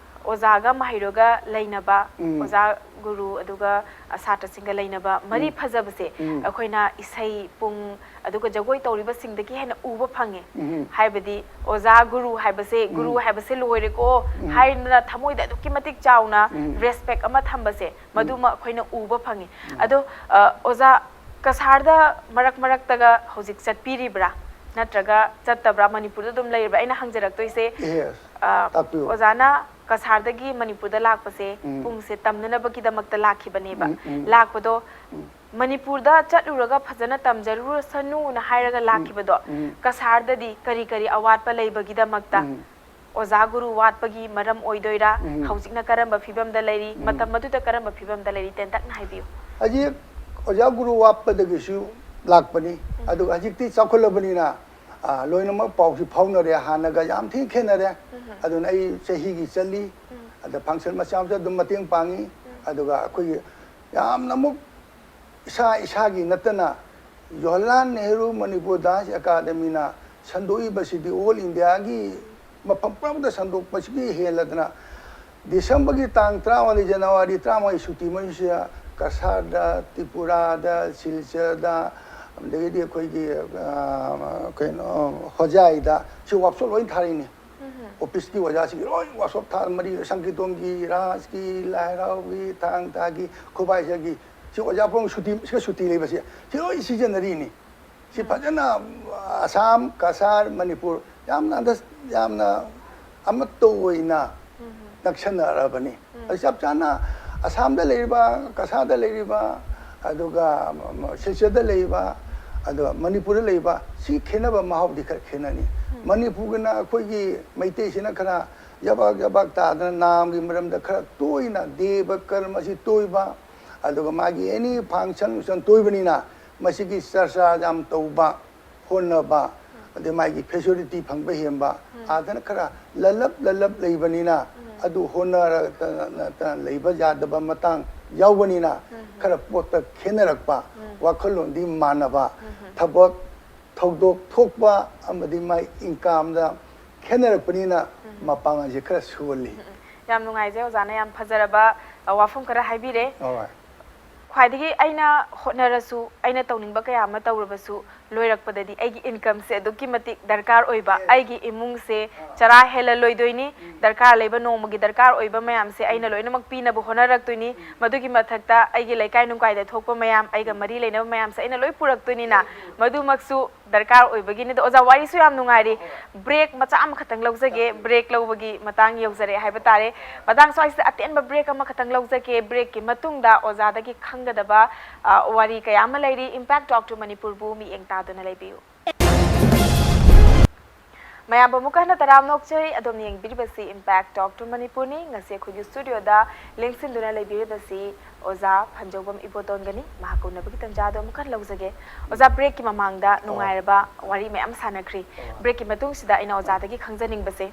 ꯑꯣꯖꯥꯒ ꯃꯍꯩꯔꯣꯏꯒ ꯂꯩꯅꯕ, ꯎꯝ꯫ ꯑꯣꯖꯥ, ꯒꯨꯔꯨ, ꯑꯗꯨꯒ, ꯑ, ꯁꯥꯇ꯭ꯔꯁꯤꯡꯒ ꯂꯩꯅꯕ ꯃꯔꯤ ꯎꯝ꯫ ꯐꯖꯕꯁꯦ ꯎꯝ꯫ ꯑꯩꯈꯣꯏꯅ ꯏꯁꯩ ꯄꯨꯡ, ꯑꯗꯨꯒ ꯖꯒꯣꯏ ꯇꯧꯔꯤꯕꯁꯤꯡꯗꯒꯤ ꯍꯦꯟꯅ ꯎꯕ ꯐꯪꯉꯦ꯫ ꯎꯝ꯫ ꯍꯥꯏꯕꯗꯤ ꯑꯣꯖꯥ, ꯒꯨꯔꯨ ꯍꯥꯏꯕꯁꯦ, ꯒꯨꯔꯨ ꯎꯝ꯫ ꯍꯥꯏꯕꯁꯦ ꯂꯣꯏꯔꯦꯀꯣ ꯎꯝ꯫ ꯍꯥꯏꯗꯅ ꯊꯃꯣꯏꯗ ꯑꯗꯨꯛꯀꯤ ꯃꯇꯤꯛ ꯆꯥꯎꯅ ꯎꯝ꯫ ꯔꯦꯁꯄꯦꯛ ꯑꯃ ꯊꯝꯕꯁꯦ, ꯎꯝ꯫ ꯃꯗꯨꯃ ꯑꯩꯈꯣꯏꯅ ꯎꯕ ꯐꯪꯉꯤ꯫ ꯎꯝ꯫ ꯑꯗꯣ, ꯑ, ꯑꯣꯖꯥ, ꯀꯁꯥꯔꯗ ꯃꯔꯛ ꯃꯔꯛꯇꯒ ꯍꯧꯖꯤꯛ ꯆꯠꯄꯤꯔꯤꯕ꯭ꯔꯥ? ꯅꯠꯇ꯭ꯔꯒ ꯆꯠꯇꯕ꯭ꯔꯥ? ꯃꯅꯤꯄꯨꯔꯗ ꯑꯗꯨꯝ ꯂꯩꯔꯤꯕ꯭ꯔꯥ? ꯑꯩꯅ ꯍꯪꯖꯔꯛꯇꯣꯏꯁꯦ, Yes. ꯑ, ꯇꯥꯛꯄꯤꯌꯨ꯫ ꯑꯣꯖꯥꯅ ꯀꯁꯥꯔꯗꯒꯤ ꯃꯅꯤꯄꯨꯔꯗ ꯂꯥꯛꯄꯁꯦ ꯎꯝ꯫ ꯄꯨꯡꯁꯦ ꯇꯝꯅꯅꯕꯒꯤꯗꯃꯛꯇ ꯂꯥꯛꯈꯤꯕꯅꯦꯕ꯫ ꯎꯝ, ꯎꯝ꯫ ꯂꯥꯛꯄꯗꯣ ꯎꯝ꯫ ꯃꯅꯤꯄꯨꯔꯗ ꯆꯠꯂꯨꯔꯒ ꯐꯖꯅ ꯇꯝꯖꯔꯨꯔꯁꯅꯨꯅ ꯍꯥꯏꯔꯒ ꯎꯝ, ꯂꯥꯛꯈꯤꯕꯗꯣ, ꯎꯝ꯫ ꯀꯁꯥꯔꯗꯗꯤ ꯀꯔꯤ ꯀꯔꯤ ꯑꯋꯥꯠꯄ ꯂꯩꯕꯒꯤꯗꯃꯛꯇ ꯎꯝ꯫ ꯑꯣꯖꯥ ꯒꯨꯔꯨ ꯋꯥꯠꯄꯒꯤ ꯃꯔꯝ ꯑꯣꯏꯗꯣꯏꯔꯥ? ꯎꯝ꯫ ꯍꯧꯖꯤꯛꯅ ꯀꯔꯝꯕ ꯐꯤꯕꯝꯗ ꯂꯩꯔꯤ? ꯎꯝ꯫ ꯃꯇꯝ ꯑꯗꯨꯗ ꯀꯔꯝꯕ ꯐꯤꯕꯝꯗ ꯂꯩꯔꯤ? ꯇꯦꯟꯇꯛꯅ ꯍꯥꯏꯕꯤꯌꯨ꯫ ꯍꯧꯖꯤꯛ ꯑꯣꯖꯥ ꯒꯨꯔꯨ ꯋꯥꯠꯄꯗꯒꯤꯁꯨ ꯂꯥꯛꯄꯅꯤ꯫ ꯎꯝ꯫ ꯑꯗꯨꯒ ꯍꯧꯖꯤꯛꯇꯤ ꯆꯥꯎꯈꯠꯂꯕꯅꯤꯅ, ꯑ, ꯂꯣꯏꯅꯃꯛ ꯄꯥꯎꯁꯤ ꯐꯥꯎꯅꯔꯦ, ꯍꯥꯟꯅꯒ ꯌꯥꯝ ꯊꯤ ꯈꯦꯠꯅꯔꯦ꯫ ꯎꯝ꯫ ꯑꯗꯨꯅ ꯑꯩ ꯆꯍꯤꯒꯤ ꯆꯠꯂꯤ, ꯎꯝ꯫ ꯑꯗ function ꯃꯆꯥ ꯃꯆꯥ ꯑꯗꯨꯝ ꯃꯇꯦꯡ ꯄꯥꯡꯉꯤ꯫ ꯎꯝ꯫ ꯑꯗꯨꯒ ꯑꯩꯈꯣꯏꯒꯤ ꯌꯥꯝꯅ ꯑꯃꯨꯛ ꯏꯁꯥ ꯏꯁꯥꯒꯤ ꯅꯠꯇꯅ ꯖꯋꯥꯍꯔꯂꯥꯜ ꯅꯦꯍꯔꯨ ꯃꯅꯤꯄꯨꯔ ꯗꯥꯟꯁ ꯑꯦꯀꯥꯗꯃꯤꯅ ꯁꯟꯗꯣꯛꯏꯕꯁꯤꯗꯤ all Indiaꯒꯤ ꯃꯐꯝ ꯄꯨꯝꯅꯃꯛꯇ ꯁꯟꯗꯣꯛꯄꯁꯤꯒꯤ ꯍꯦꯜꯂꯗꯅ, ꯗꯤꯁꯦꯝꯕꯔꯒꯤ ꯇꯥꯡ ꯇꯔꯥꯃꯉꯥꯗꯤ ꯖꯅꯋꯥꯔꯤ ꯇꯔꯥꯃꯉꯥꯒꯤ ꯁꯨꯇꯤ ꯃꯅꯨꯡꯁꯤꯗ ꯀꯁꯥꯔꯗ, ꯇ꯭ꯔꯤꯄꯨꯔꯥꯗ, ꯁꯤꯜꯆꯔꯗ, ꯑꯗꯒꯤꯗꯤ ꯑꯩꯈꯣꯏꯒꯤ, ꯑ, ꯀꯩꯅꯣ, ꯍꯣꯖꯥꯏꯗ ꯁꯤ workshop ꯂꯣꯏ ꯊꯥꯔꯤꯅꯤ꯫ ꯎꯝ꯫ Officeꯀꯤ ꯑꯣꯖꯥꯁꯤꯡ ꯂꯣꯏ workshop ꯊꯥ ꯃꯔꯤ, ꯁꯪꯀꯤꯔꯇꯣꯟꯒꯤ, ꯔꯥꯁꯀꯤ, ꯂꯥꯏ ꯍꯔꯥꯎꯕꯒꯤ, ꯊꯥꯡ ꯇꯥꯒꯤ, ꯈꯨꯕꯥꯏꯖꯒꯤ, ꯁꯤ ꯑꯣꯖꯥ ꯄꯨꯝꯅꯃꯛ ꯁꯨꯇꯤ, ꯁꯤꯒ ꯁꯨꯇꯤ ꯂꯩꯕꯁꯦ ꯁꯤ ꯂꯣꯏ ꯁꯤꯖꯤꯟꯅꯔꯤꯅꯤ꯫ ꯁꯤ ꯎꯝ꯫ ꯐꯖꯅ ꯑꯁꯥꯝ, ꯀꯁꯥꯔ, ꯃꯅꯤꯄꯨꯔ ꯌꯥꯝꯅ under-, ꯌꯥꯝꯅ ꯑꯃꯠꯇ ꯑꯣꯏꯅ ꯎꯝ꯫ ꯅꯛꯁꯟꯅꯔꯕꯅꯤ꯫ ꯎꯝ꯫ ꯑꯗꯨ ꯆꯞ ꯆꯥꯅ ꯑꯁꯥꯝꯗ ꯂꯩꯔꯤꯕ, ꯀꯁꯥꯔꯗ ꯂꯩꯔꯤꯕ, ꯑꯗꯨꯒ ꯁꯤꯜꯆꯔꯗ ꯂꯩꯔꯤꯕ, ꯑꯗꯨꯒ ꯃꯅꯤꯄꯨꯔꯗ ꯂꯩꯔꯤꯕ, ꯁꯤ ꯈꯦꯠꯅꯕ ꯃꯍꯥꯎꯗꯤ ꯈꯔ ꯈꯦꯠꯅꯅꯤ꯫ ꯎꯝ꯫ ꯃꯅꯤꯄꯨꯔꯒꯤꯅ ꯑꯩꯈꯣꯏꯒꯤ ꯃꯩꯇꯩꯁꯤꯅ ꯈꯔ ꯌꯥꯕꯥꯛ ꯌꯥꯕꯥꯛ ꯇꯥꯗꯅ ꯅꯥꯝꯒꯤ ꯃꯔꯝꯗ ꯈꯔ ꯇꯣꯏꯅ ꯗꯦꯕ ꯀꯔꯃ ꯑꯁꯤ ꯇꯣꯏꯕ, ꯑꯗꯨꯒ ꯃꯥꯒꯤ any function ꯇꯣꯏꯕꯅꯤꯅ ꯃꯁꯤꯒꯤ ꯆꯔꯆꯥ ꯌꯥꯝ ꯇꯧꯕ, ꯍꯣꯠꯅꯕ, ꯑꯗꯩ ꯃꯥꯒꯤ facility ꯐꯪꯕ ꯍꯦꯟꯕ, ꯎꯝ꯫ ꯑꯥꯗꯅ ꯈꯔ ꯂꯜꯂꯞ ꯂꯜꯂꯞ ꯂꯩꯕꯅꯤꯅ, ꯎꯝ꯫ ꯑꯗꯨ ꯍꯣꯠꯅꯔꯒ ꯂꯩꯕ ꯌꯥꯗꯕ ꯃꯇꯥꯡ ꯌꯥꯎꯕꯅꯤꯅ, ꯎꯝ꯫ ꯈꯔ ꯄꯣꯠꯇ ꯈꯦꯠꯅꯔꯛꯄ, ꯎꯝ꯫ ꯋꯥꯈꯜꯂꯣꯟꯗꯤ ꯃꯥꯟꯅꯕ, ꯎꯝ꯫ ꯊꯕꯛ ꯊꯧꯗꯣꯛ ꯊꯣꯛꯄ ꯑꯃꯗꯤ ꯃꯥꯏ incomeꯗ ꯈꯦꯠꯅꯔꯛꯄꯅꯤꯅ ꯎꯝ꯫ ꯃꯄꯥꯡꯒꯜꯁꯦ ꯈꯔ ꯁꯣꯜꯂꯤ꯫ ꯎꯝ, ꯎꯝ꯫ ꯌꯥꯝ ꯅꯨꯡꯉꯥꯏꯖꯩ, ꯑꯣꯖꯥꯅ ꯌꯥꯝ ꯐꯖꯔꯕ, ꯑ, ꯋꯥꯐꯝ ꯈꯔ ꯍꯥꯏꯕꯤꯔꯦ꯫ ꯍꯣꯏ꯫ ꯈ꯭ꯋꯥꯏꯗꯒꯤ ꯑꯩꯅ ꯍꯣꯠꯅꯔꯁꯨ, ꯑꯩꯅ ꯇꯧꯅꯤꯡꯕ ꯀꯌꯥ ꯑꯃ ꯇꯧꯔꯕꯁꯨ, ꯂꯣꯏꯔꯛꯄꯗꯗꯤ ꯑꯩꯒꯤ ꯏꯟꯀꯝꯁꯦ ꯑꯗꯨꯛꯀꯤ ꯃꯇꯤꯛ ꯗꯔꯀꯥꯔ ꯑꯣꯏꯕ, ꯑꯩꯒꯤ ꯏꯃꯨꯡꯁꯦ ꯆꯔꯥ ꯍꯦꯜꯍꯜꯂꯣꯏꯗꯣꯏꯅꯤ, ꯗꯔꯀꯥꯔ ꯂꯩꯕ ꯅꯣꯡꯃꯒꯤ ꯗꯔꯀꯥꯔ ꯑꯣꯏꯕ ꯃꯌꯥꯝꯁꯦ ꯑꯩꯅ ꯂꯣꯏꯅꯃꯛ ꯄꯤꯅꯕ ꯍꯣꯠꯅꯔꯛꯇꯣꯏꯅꯤ꯫ ꯃꯗꯨꯒꯤ ꯃꯊꯛꯇ ꯑꯩꯒꯤ ꯂꯩꯀꯥꯏ ꯅꯨꯡꯀꯥꯏꯗ ꯊꯣꯛꯄ ꯃꯌꯥꯝ, ꯑꯩꯒ ꯃꯔꯤ ꯂꯩꯅꯕ ꯃꯌꯥꯝꯁꯦ ꯑꯩꯅ ꯂꯣꯏ ꯄꯨꯔꯛꯇꯣꯏꯅꯤꯅ, ꯃꯗꯨꯃꯛꯁꯨ ꯗꯔꯀꯥꯔ ꯑꯣꯏꯕꯒꯤꯅꯤ꯫ ꯑꯗꯣ ꯑꯣꯖꯥ, ꯋꯥꯔꯤꯁꯨ ꯌꯥꯝ ꯅꯨꯡꯉꯥꯏꯔꯤ, ꯕ꯭ꯔꯦꯛ ꯃꯆꯥ ꯑꯃꯈꯛꯇꯪ ꯂꯧꯖꯒꯦ꯫ ꯕ꯭ꯔꯦꯛ ꯂꯧꯕꯒꯤ ꯃꯇꯥꯡ ꯌꯧꯖꯔꯛꯑꯦ ꯍꯥꯏꯕ ꯇꯥꯔꯦ꯫ ꯃꯇꯥꯡ ꯁ꯭ꯋꯥꯏꯁꯤꯗ ꯑꯇꯦꯟꯕ ꯕ꯭ꯔꯦꯛ ꯑꯃꯈꯛꯇꯪ ꯂꯧꯖꯒꯦ꯫ ꯕ꯭ꯔꯦꯛꯀꯤ ꯃꯇꯨꯡꯗ ꯑꯣꯖꯥꯗꯒꯤ ꯈꯪꯒꯗꯕ, ꯑ, ꯋꯥꯔꯤ ꯀꯌꯥ ꯑꯃ ꯂꯩꯔꯤ꯫ Impact Talk to ꯃꯅꯤꯄꯨꯔꯕꯨ ꯃꯤꯠꯌꯦꯡ ꯇꯥꯗꯨꯅ ꯂꯩꯕꯤꯌꯨ꯫ ꯃꯌꯥꯝꯕꯨ ꯑꯃꯨꯛꯀ ꯍꯟꯅ ꯇꯔꯥꯝꯅ ꯑꯣꯛꯆꯔꯤ꯫ ꯑꯗꯣꯝꯅ ꯌꯦꯡꯕꯤꯔꯤꯕꯁꯤ Impact Talk to ꯃꯅꯤꯄꯨꯔꯅꯤ꯫ ꯉꯁꯤ ꯑꯩꯈꯣꯏꯒꯤ ꯁ꯭ꯇꯨꯗꯤꯑꯣꯗ ꯂꯦꯡꯁꯤꯟꯗꯨꯅ ꯂꯩꯕꯤꯔꯤꯕꯁꯤ ꯑꯣꯖꯥ ꯐꯟꯖꯧꯕꯝ ꯏꯕꯣꯇꯣꯟꯒꯅꯤ꯫ ꯃꯍꯥꯛꯀ ꯎꯅꯕꯒꯤ ꯇꯟꯖꯥꯗꯣ ꯑꯃꯨꯛꯀ ꯍꯟꯅ ꯂꯧꯖꯒꯦ꯫ ꯑꯣꯖꯥ, ꯕ꯭ꯔꯦꯛꯀꯤ ꯃꯃꯥꯡꯗ ꯅꯨꯡꯉꯥꯏꯔꯕ ꯋꯥꯔꯤ ꯃꯌꯥꯝ ꯁꯥꯟꯅꯈ꯭ꯔꯤ꯫ ꯕ꯭ꯔꯦꯛꯀꯤ ꯃꯇꯨꯡꯁꯤꯗ ꯑꯩꯅ ꯑꯣꯖꯥꯗꯒꯤ ꯈꯪꯖꯅꯤꯡꯕꯁꯦ,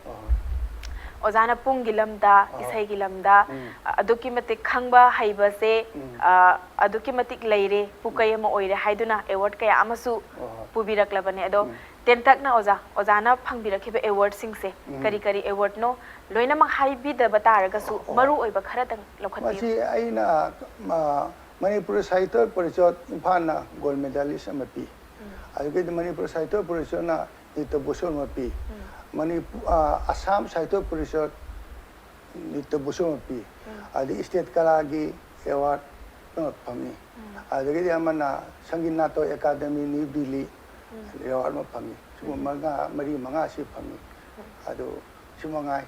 ꯑꯣꯖꯥꯅ ꯄꯨꯡꯒꯤ ꯂꯝꯗ, ꯏꯁꯩꯒꯤ ꯂꯝꯗ, ꯑ, ꯑꯗꯨꯛꯀꯤ ꯃꯇꯤꯛ ꯈꯪꯕ ꯍꯩꯕꯁꯦ, ꯑ, ꯑꯗꯨꯛꯀꯤ ꯃꯇꯤꯛ ꯂꯩꯔꯦ, ꯄꯨꯀꯩ ꯑꯃ ꯑꯣꯏꯔꯦ ꯍꯥꯏꯗꯨꯅ ꯑꯦꯋꯥꯔꯗ ꯀꯌꯥ ꯑꯃꯁꯨ ꯄꯨꯕꯤꯔꯛꯂꯕꯅꯦ꯫ ꯑꯗꯣ ꯇꯦꯟꯇꯛꯅ ꯑꯣꯖꯥ, ꯑꯣꯖꯥꯅ ꯐꯪꯕꯤꯔꯛꯈꯤꯕ ꯑꯦꯋꯥꯔꯗꯁꯤꯡꯁꯦ ꯀꯔꯤ ꯀꯔꯤ ꯑꯦꯋꯥꯔꯗꯅꯣ? ꯂꯣꯏꯅꯃꯛ ꯍꯥꯏꯕꯤꯗꯕ ꯇꯥꯔꯒꯁꯨ ꯃꯔꯨ ꯑꯣꯏꯕ ꯈꯔꯗꯪ ꯂꯧꯈꯠꯄꯤꯌꯨ꯫ ꯃꯁꯤ ꯑꯩꯅ, ꯑ, ꯃꯅꯤꯄꯨꯔ ꯁꯥꯍꯤꯇ꯭ꯌ ꯄꯔꯤꯁꯠ ꯏꯝꯐꯥꯜꯅ ꯒꯣꯜꯗ ꯃꯦꯗꯥꯂꯤꯁ ꯑꯃ ꯄꯤ꯫ ꯑꯗꯨꯗꯒꯤꯗꯤ ꯃꯅꯤꯄꯨꯔ ꯁꯥꯍꯤꯇ꯭ꯌ ꯄꯔꯤꯁꯠꯅ ꯅꯤꯇ꯭ꯌ ꯚꯨꯁꯟ ꯑꯃ ꯄꯤ꯫ ꯃꯅꯤꯄꯨꯔ, ꯑ, ꯑꯁꯥꯝ ꯁꯥꯍꯤꯇ꯭ꯌ ꯄꯔꯤꯁꯠ ꯅꯤꯇ꯭ꯌ ꯚꯨꯁꯟ ꯑꯃ ꯄꯤ꯫ ꯑꯗꯒꯤ ꯁ꯭ꯇꯦꯠ ꯀꯂꯥꯒꯤ ꯑꯦꯋꯥꯔꯗ ꯑꯃ ꯐꯪꯉꯤ꯫ ꯑꯗꯒꯤꯗꯤ ꯑꯃꯅ Sangeet Natak academy new Delhi award ꯑꯃ ꯐꯪꯉꯤ꯫ ꯁꯤꯒꯨꯝꯕ ꯃꯉꯥ, ꯃꯔꯤ ꯃꯉꯥ ꯑꯁꯤ ꯐꯪꯉꯤ꯫ ꯑꯗꯨ ꯁꯤ ꯃꯉꯥꯏ꯫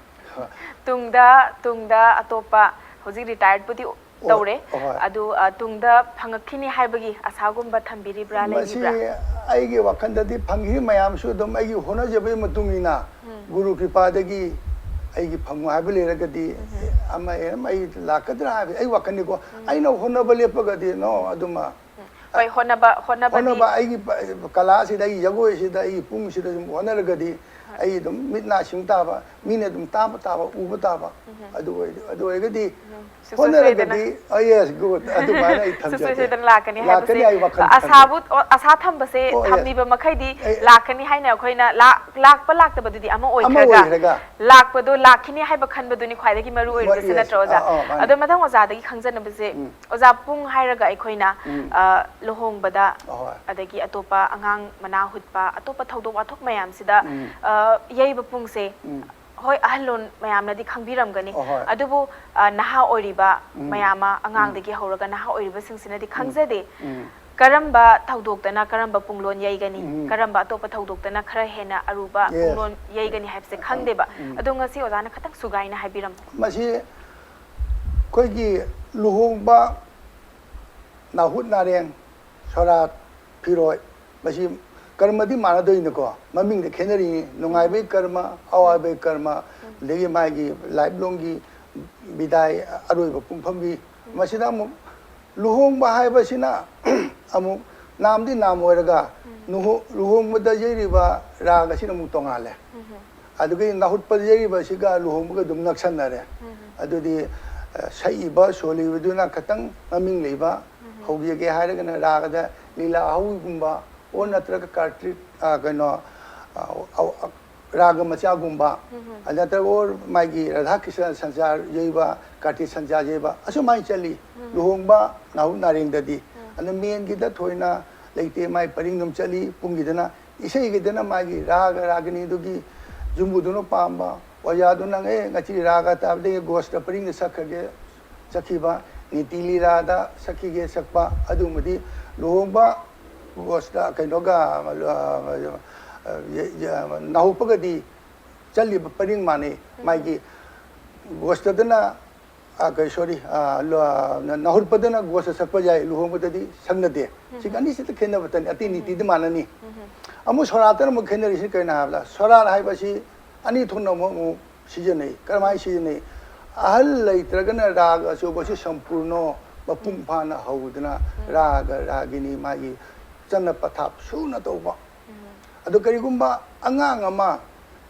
ꯇꯨꯡꯗ, ꯇꯨꯡꯗ ꯑꯇꯣꯞꯄ ꯍꯧꯖꯤꯛ ꯔꯤꯇꯥꯌꯔꯠꯄꯨꯗꯤ ꯇꯧꯔꯦ꯫ ꯑꯍꯣꯏ꯫ ꯑꯗꯨ, ꯑ, ꯇꯨꯡꯗ ꯐꯪꯉꯛꯈꯤꯅꯤ ꯍꯥꯏꯕꯒꯤ ꯑꯁꯥꯒꯨꯝꯕ ꯊꯝꯕꯤꯔꯤꯕ꯭ꯔꯥ, ꯃꯁꯤ ꯂꯩꯕꯤꯕ꯭ꯔꯥ? ꯑꯩꯒꯤ ꯋꯥꯈꯜꯗꯗꯤ ꯐꯪꯈꯤꯕ ꯃꯌꯥꯝꯁꯨ ꯑꯗꯨꯝ ꯑꯩꯒꯤ ꯍꯣꯠꯅꯖꯕꯒꯤ ꯃꯇꯨꯡ ꯏꯟꯅ ꯒꯨꯔꯨ ꯀ꯭ꯔꯤꯄꯥꯗꯒꯤ ꯑꯩꯒꯤ ꯐꯪꯉꯨ ꯍꯥꯏꯕ ꯂꯩꯔꯒꯗꯤ ꯑꯃ ꯑꯦ ꯑꯃ ꯑꯩ ꯂꯥꯛꯀꯗ꯭ꯔꯥ ꯍꯥꯏꯕ ꯑꯩ ꯋꯥꯈꯜꯅꯤꯀꯣ꯫ ꯑꯩꯅ ꯍꯣꯠꯅꯕ ꯂꯦꯞꯄꯒꯗꯤ no ꯑꯗꯨꯃ꯫ ꯍꯣꯏ, ꯍꯣꯠꯅꯕ ꯍꯣꯠꯅꯕꯗꯤ ꯍꯣꯠꯅꯕ ꯑꯩꯒꯤ ꯄ- ꯀꯂꯥꯁꯤꯗ, ꯑꯩꯒꯤ ꯖꯒꯣꯏꯁꯤꯗ, ꯑꯩꯒꯤ ꯄꯨꯡꯁꯤꯗ ꯁꯨꯝ ꯍꯣꯠꯅꯔꯒꯗꯤ ꯑꯩ ꯑꯗꯨꯝ ꯃꯤꯠ ꯅꯥ ꯁꯤꯡ ꯇꯥꯕ, ꯃꯤꯅ ꯑꯗꯨꯝ ꯇꯥꯕ ꯇꯥꯕ, ꯎꯕ ꯇꯥꯕ꯫ ꯑꯗꯨ ꯑꯣꯏ- ꯑꯗꯨ ꯑꯣꯏꯔꯒꯗꯤ ꯁꯨꯡꯁꯣꯏ ꯁꯣꯏꯗꯅ ꯍꯣꯠꯅꯔꯒꯗꯤ ꯑ ꯌꯦꯁ ꯒꯨꯗ ꯑꯗꯨꯃꯥꯏꯅ ꯑꯩ ꯁꯨꯡꯁꯣꯏ ꯊꯝꯖꯒꯦ꯫ ꯁꯣꯏꯗꯅ ꯂꯥꯛꯀꯅꯤ ꯍꯥꯏꯕꯁꯦ ꯂꯥꯛꯀꯅꯤ ꯑꯩ ꯋꯥꯈꯜ ꯊꯝꯖꯩ꯫ ꯑꯁꯥꯕꯨ ꯑꯣ, ꯑꯁꯥ ꯊꯝꯕꯁꯦ ꯑꯣ, yes. ꯊꯝꯂꯤꯕ ꯃꯈꯩꯗꯤ ꯑꯩ- ꯂꯥꯛꯀꯅꯤ ꯍꯥꯏꯅ ꯑꯩꯈꯣꯏꯅ ꯂꯥꯛ- ꯂꯥꯛꯄ ꯂꯥꯛꯇꯕꯗꯨꯗꯤ ꯑꯃ ꯑꯃ ꯑꯣꯏꯈ꯭ꯔꯒ ꯑꯣꯏꯈ꯭ꯔꯒ ꯂꯥꯛꯄꯗꯣ ꯂꯥꯛꯈꯤꯅꯤ ꯍꯥꯏꯕ ꯈꯟꯕꯗꯨꯅꯤ ꯈ꯭ꯋꯥꯏꯗꯒꯤ ꯃꯔꯨ ꯑꯣꯏꯔꯤꯕꯁꯦ yes. ꯅꯠꯇ꯭ꯔꯣ ꯑꯣꯖꯥ? ꯑꯥ, ꯑꯥ, ꯃꯥꯅꯤ. ꯑꯗꯣ ꯃꯊꯪ ꯑꯣꯖꯥꯗꯒꯤ ꯈꯪꯖꯅꯕꯁꯦ, ꯎꯝ. ꯑꯣꯖꯥ ꯄꯨꯡ ꯍꯥꯏꯔꯒ ꯑꯩꯈꯣꯏꯅ ꯎꯝ. ꯑ, ꯂꯨꯍꯣꯡꯕꯗ ꯑꯍꯣꯏ. ꯑꯗꯒꯤ ꯑꯇꯣꯞꯄ ꯑꯉꯥꯡ ꯃꯅꯥ ꯍꯨꯠꯄ, ꯑꯇꯣꯞꯄ ꯊꯧꯗꯣꯛ ꯋꯥꯊꯣꯛ ꯃꯌꯥꯝꯁꯤꯗ ꯎꯝ. ꯑ, ꯌꯩꯕ ꯄꯨꯡꯁꯦ ꯎꯝ. ꯍꯣꯏ, ꯑꯍꯜꯂꯣꯟ ꯃꯌꯥꯝꯅꯗꯤ ꯈꯪꯕꯤꯔꯝꯒꯅꯤ꯫ ꯑꯍꯣꯏ. ꯑꯗꯨꯕꯨ ꯑ, ꯅꯍꯥ ꯑꯣꯏꯔꯤꯕ ꯎꯝ. ꯃꯌꯥꯝ ꯑꯃ, ꯑꯉꯥꯡꯗꯒꯤ ꯍꯧꯔꯒ ꯅꯍꯥ ꯑꯣꯏꯔꯤꯕꯁꯤꯡꯁꯤꯅꯗꯤ ꯈꯪꯖꯗꯦ꯫ ꯎꯝ. ꯀꯔꯝꯕ ꯊꯧꯗꯣꯛꯇꯅ ꯀꯔꯝꯕ ꯄꯨꯡꯂꯣꯟ ꯌꯩꯒꯅꯤ, ꯎꯝ. ꯀꯔꯝꯕ ꯑꯇꯣꯞꯄ ꯊꯧꯗꯣꯛꯇꯅ ꯈꯔ ꯍꯦꯟꯅ ꯑꯔꯨꯕ Yes. ꯄꯨꯡꯂꯣꯟ ꯌꯩꯒꯅꯤ ꯍꯥꯏꯕꯁꯦ ꯈꯪꯗꯦꯕ꯫ ꯎꯝ. ꯑꯗꯣ ꯉꯁꯤ ꯑꯣꯖꯥꯅ ꯈꯤꯇꯪ ꯁꯨꯒꯥꯏꯅ ꯍꯥꯏꯕꯤꯔꯝꯃꯣ꯫ ꯃꯁꯤ ꯑꯩꯈꯣꯏꯒꯤ ꯂꯨꯍꯣꯡꯕ, ꯅꯥꯍꯨꯠ ꯅꯥꯔꯦꯡ, ꯁꯣꯔꯥꯠ, ꯐꯤꯔꯣꯏ, ꯃꯁꯤ ꯀꯔꯃꯗꯤ ꯃꯥꯟꯅꯗꯣꯏꯅꯤꯀꯣ, ꯃꯃꯤꯡꯗ ꯈꯦꯠꯅꯔꯤꯅꯤ꯫ ꯅꯨꯡꯉꯥꯏꯕꯒꯤ ꯀꯔꯃ, ꯑꯋꯥꯕꯒꯤ ꯀꯔꯃ, ꯑꯗꯒꯤ ꯃꯥꯒꯤ life long ꯒꯤ ꯕꯤꯗꯥꯏ, ꯑꯔꯣꯏꯕ ꯄꯨꯡꯐꯝꯒꯤ꯫ ꯃꯁꯤꯗ ꯑꯃꯨꯛ ꯂꯨꯍꯣꯡꯕ ꯍꯥꯏꯕꯁꯤꯅ ꯑꯃꯨꯛ ꯅꯥꯝꯗꯤ ꯅꯥꯝ ꯑꯣꯏꯔꯒ ꯂꯨꯍꯣ- ꯂꯨꯍꯣꯡꯕꯗ ꯌꯩꯔꯤꯕ ꯔꯥꯒ ꯑꯁꯤꯅ ꯑꯃꯨꯛ ꯇꯣꯉꯥꯜꯂꯦ꯫ ꯑꯗꯨꯒꯤ ꯅꯥꯍꯨꯠꯄꯗ ꯌꯩꯔꯤꯕ ꯑꯁꯤꯒ ꯂꯨꯍꯣꯡꯕꯒ ꯑꯗꯨꯝ ꯅꯛꯁꯟꯅꯔꯦ꯫ ꯑꯗꯨꯗꯤ ꯑ, ꯁꯛꯏꯕ ꯁꯣꯜꯂꯤꯕꯗꯨꯅ ꯈꯤꯇꯪ ꯃꯃꯤꯡ ꯂꯩꯕ, ꯍꯧꯖꯒꯦ ꯍꯥꯏꯔꯒꯅ ꯔꯥꯒꯗ ꯂꯤꯂꯥ ꯍꯧꯒꯨꯝꯕ ꯑꯣꯔ ꯅꯠꯇ꯭ꯔꯒ ꯀꯥꯔꯇ꯭ꯔꯤꯛ, ꯑ, ꯀꯩꯅꯣ, ꯑ, ꯑ, ꯑ, ꯔꯥꯒ ꯃꯆꯥꯒꯨꯝꯕ, ꯑ, ꯅꯠꯇ꯭ꯔꯒ ꯑꯣꯔ ꯃꯥꯒꯤ ꯔꯥꯙꯥ ꯀ꯭ꯔꯤꯁꯅ ꯁꯟꯁꯥꯔ ꯌꯩꯕ, ꯀꯥꯔꯇ꯭ꯔꯤꯛ ꯁꯟꯁꯥꯔ ꯌꯩꯕ, ꯑꯁꯨꯃꯥꯏꯅ ꯆꯠꯂꯤ꯫ ꯂꯨꯍꯣꯡꯕ ꯅꯥꯍꯨꯠ ꯅꯥꯔꯦꯡꯗꯗꯤ ꯑꯗꯨꯅ ꯃꯦꯟꯒꯤꯗ ꯊꯣꯏꯅ ꯂꯩꯇꯦ, ꯃꯥꯏ ꯄꯔꯤꯡ ꯑꯗꯨꯝ ꯆꯠꯂꯤ꯫ ꯄꯨꯡꯒꯤꯗꯅ, ꯏꯁꯩꯒꯤꯗꯅ ꯃꯥꯒꯤ ꯔꯥꯒ ꯔꯥꯒꯤꯅꯤꯗꯨꯒꯤ ꯌꯨꯝꯕꯨꯗꯨꯅ ꯄꯥꯝꯕ, ꯑꯣꯖꯥꯗꯨꯅ ꯑꯦ ꯉꯁꯤ ꯔꯥꯒ ꯇꯥꯕꯗꯒꯤ ꯒꯣꯁꯇ ꯄꯔꯤꯡꯗ ꯁꯛꯈ꯭ꯔꯒꯦ, ꯆꯠꯈꯤꯕ, ꯅꯤꯇꯤ ꯂꯤꯂꯥꯗ ꯁꯛꯈꯤꯒꯦ ꯁꯛꯄ, ꯑꯗꯨꯒꯨꯝꯕꯗꯤ ꯂꯨꯍꯣꯡꯕ ꯒꯣꯁꯇ ꯀꯩꯅꯣꯒ, ꯑ, ꯅꯥꯍꯨꯠꯄꯒꯗꯤ ꯆꯠꯂꯤꯕ ꯄꯔꯤꯡ ꯃꯥꯟꯅꯩ꯫ ꯃꯥꯒꯤ ꯒꯣꯁꯇꯗꯅ ꯑ, ꯀꯩ, sorry, ꯑ, ꯂ-, ꯅ-, ꯅꯥꯍꯨꯠꯄꯗꯅ ꯒꯣꯁ ꯁꯛꯄ ꯌꯥꯏ, ꯂꯨꯍꯣꯡꯕꯗꯅꯤ ꯁꯛꯅꯗꯦ꯫ ꯁꯤ ꯑꯅꯤꯁꯤꯗ ꯈꯦꯠꯅꯕꯇꯅꯤ, ꯑꯇꯩ ꯅꯤꯇꯤꯗꯤ ꯃꯥꯟꯅꯅꯤ꯫ ꯑꯃꯨꯛ ꯁꯣꯔꯥꯠꯇꯅ ꯑꯃꯨꯛ ꯈꯦꯠꯅꯔꯤꯁꯤ ꯀꯩꯅꯣ ꯍꯥꯏꯕꯗ, ꯁꯣꯔꯥꯠ ꯍꯥꯏꯕꯁꯤ ꯑꯅꯤ ꯊꯣꯛꯅ ꯑꯃꯨꯛ, ꯑꯃꯨꯛ ꯁꯤꯖꯤꯟꯅꯩ꯫ ꯀꯔꯝꯍꯥꯏꯅ ꯁꯤꯖꯤꯟꯅꯩ? ꯑꯍꯜ ꯂꯩꯇ꯭ꯔꯒꯅ ꯔꯥꯒ ꯑꯆꯧꯕꯁꯤ ꯁꯝꯄꯨꯔꯅꯣ, ꯃꯄꯨꯡ ꯐꯥꯅ ꯍꯧꯗꯅ ꯔꯥꯒ ꯔꯥꯒꯤꯅꯤ ꯃꯥꯒꯤ ꯆꯠꯅ ꯄꯊꯥꯞ ꯁꯨꯅ ꯇꯧꯕ꯫ ꯑꯗꯣ ꯀꯔꯤꯒꯨꯝꯕ ꯑꯉꯥꯡ ꯑꯃ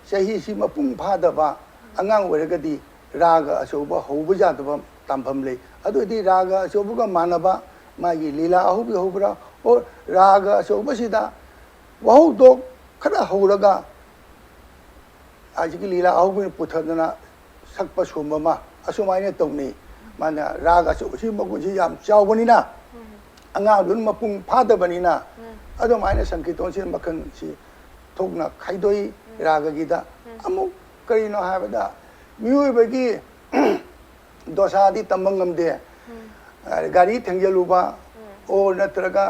ꯆꯍꯤꯁꯤ ꯃꯄꯨꯡ ꯐꯥꯗꯕ ꯑꯉꯥꯡ ꯑꯣꯏꯔꯒꯗꯤ ꯔꯥꯒ ꯑꯆꯧꯕ ꯍꯧꯕ ꯌꯥꯗꯕ ꯇꯥꯟꯐꯝ ꯂꯩ꯫ ꯑꯗꯨ ꯑꯣꯏꯔꯗꯤ ꯔꯥꯒ ꯑꯆꯧꯕꯒ ꯃꯥꯟꯅꯕ ꯃꯥꯒꯤ ꯂꯤꯂꯥ ꯑꯍꯧꯕꯤ ꯍꯧꯕ꯭ꯔꯥ, ꯑꯣ ꯔꯥꯒ ꯑꯆꯧꯕꯁꯤꯗ ꯋꯥꯍꯧꯗꯣꯛ ꯈꯔ ꯍꯧꯔꯒ ꯍꯧꯖꯤꯛꯀꯤ ꯂꯤꯂꯥ ꯑꯍꯧꯕꯤꯅ ꯄꯨꯊꯗꯅ ꯁꯛꯄ ꯁꯣꯝꯕ ꯑꯃ ꯑꯁꯨꯃꯥꯏꯅ ꯇꯧꯅꯩ꯫ ꯃꯥꯅ ꯔꯥꯒ ꯑꯆꯧꯕꯁꯤ ꯃꯒꯨꯟꯁꯤ ꯌꯥꯝ ꯆꯥꯎꯕꯅꯤꯅ ꯑꯉꯥꯡꯗꯨꯅ ꯃꯄꯨꯡ ꯐꯥꯗꯕꯅꯤꯅ ꯑꯗꯨꯃꯥꯏꯅ ꯁꯪꯀꯤꯔꯇꯣꯟꯁꯤ ꯃꯈꯜꯁꯤ ꯊꯣꯛꯅ ꯈꯥꯏꯗꯣꯛꯏ꯫ ꯔꯥꯒꯒꯤꯗ ꯑꯃꯨꯛ ꯀꯔꯤꯅꯣ ꯍꯥꯏꯕꯗ ꯃꯤꯑꯣꯏꯕꯒꯤ ꯗꯣꯁꯥꯗꯤ ꯇꯝꯕ ꯉꯝꯗꯦ꯫ ꯒꯥꯔꯤ ꯊꯦꯡꯖꯤꯜꯂꯨꯕ ꯑꯣꯔ ꯅꯠꯇ꯭ꯔꯒ